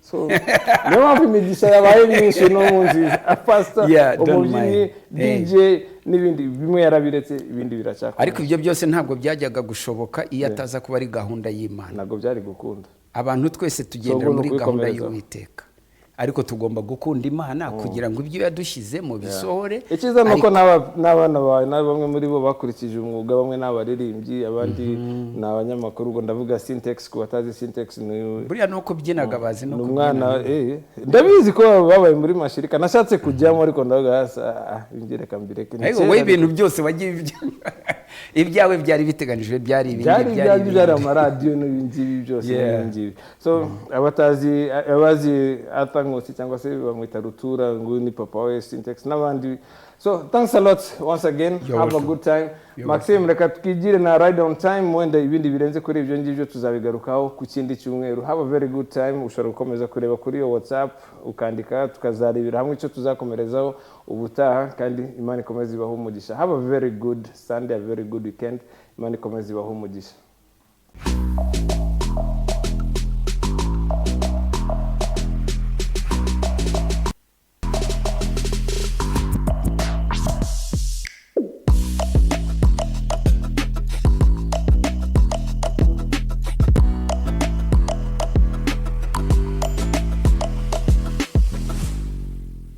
so niyo mpamvu imigisha yabaye myinshi uno munsi. Pastor, Yeah, don't umubyinnyi, mind. Hey. DJ n'ibindi, bimwe yarabiretse, ibindi biracyakomeye. Ariko ibyo byose ntabwo byajyaga gushoboka iyo ataza kuba ari gahunda y'Imana. Ntabwo byari gukunda. Abantu twese tugendera So, muri gahunda ukubikomereza. y'Uwiteka, ariko tugomba gukunda Imana kugira ngo ibyo yadushyizemo bisohore. Icyiza ni uko n'abana bawe na bamwe muri bo bakurikije umwuga, bamwe ni abaririmbyi, abandi ni abanyamakuru. Ubwo ndavuga Syntex. Ku batazi Syntex, ni Buriya ni uko byinaga, bazi no ni kubyina. umwana, ndabizi ko babaye muri mashirika. Nashatse kujyamo, ariko ndavuga hasi, ah, reka mbireke. Ni Ariko kera. wowe ibintu byose wagiye ibyawe byari biteganijwe, byari ibindi. Byari ibyanjye, byari ibindi. amaradiyo n'ibingibi byose n'ibingibi. So abatazi, abazi Arthur Nkusi cyangwa se bamwita Rutura, nguyu ni papa we Syntex n'abandi. So thanks a lot once again. You're Have a welcome. good time. You're Maxime, reka twigire na ride on time, wenda ibindi birenze kuri ibyo ngibyo tuzabigarukaho ku kindi cyumweru. Have a very good time. Ushobora gukomeza kureba kuri iyo WhatsApp, ukandika, tukazarebera hamwe icyo tuzakomerezaho ubutaha. Kandi Imana ikomeze ibahe umugisha. Have a very good Sunday, a very good weekend. Imana ikomeze ibahe umugisha.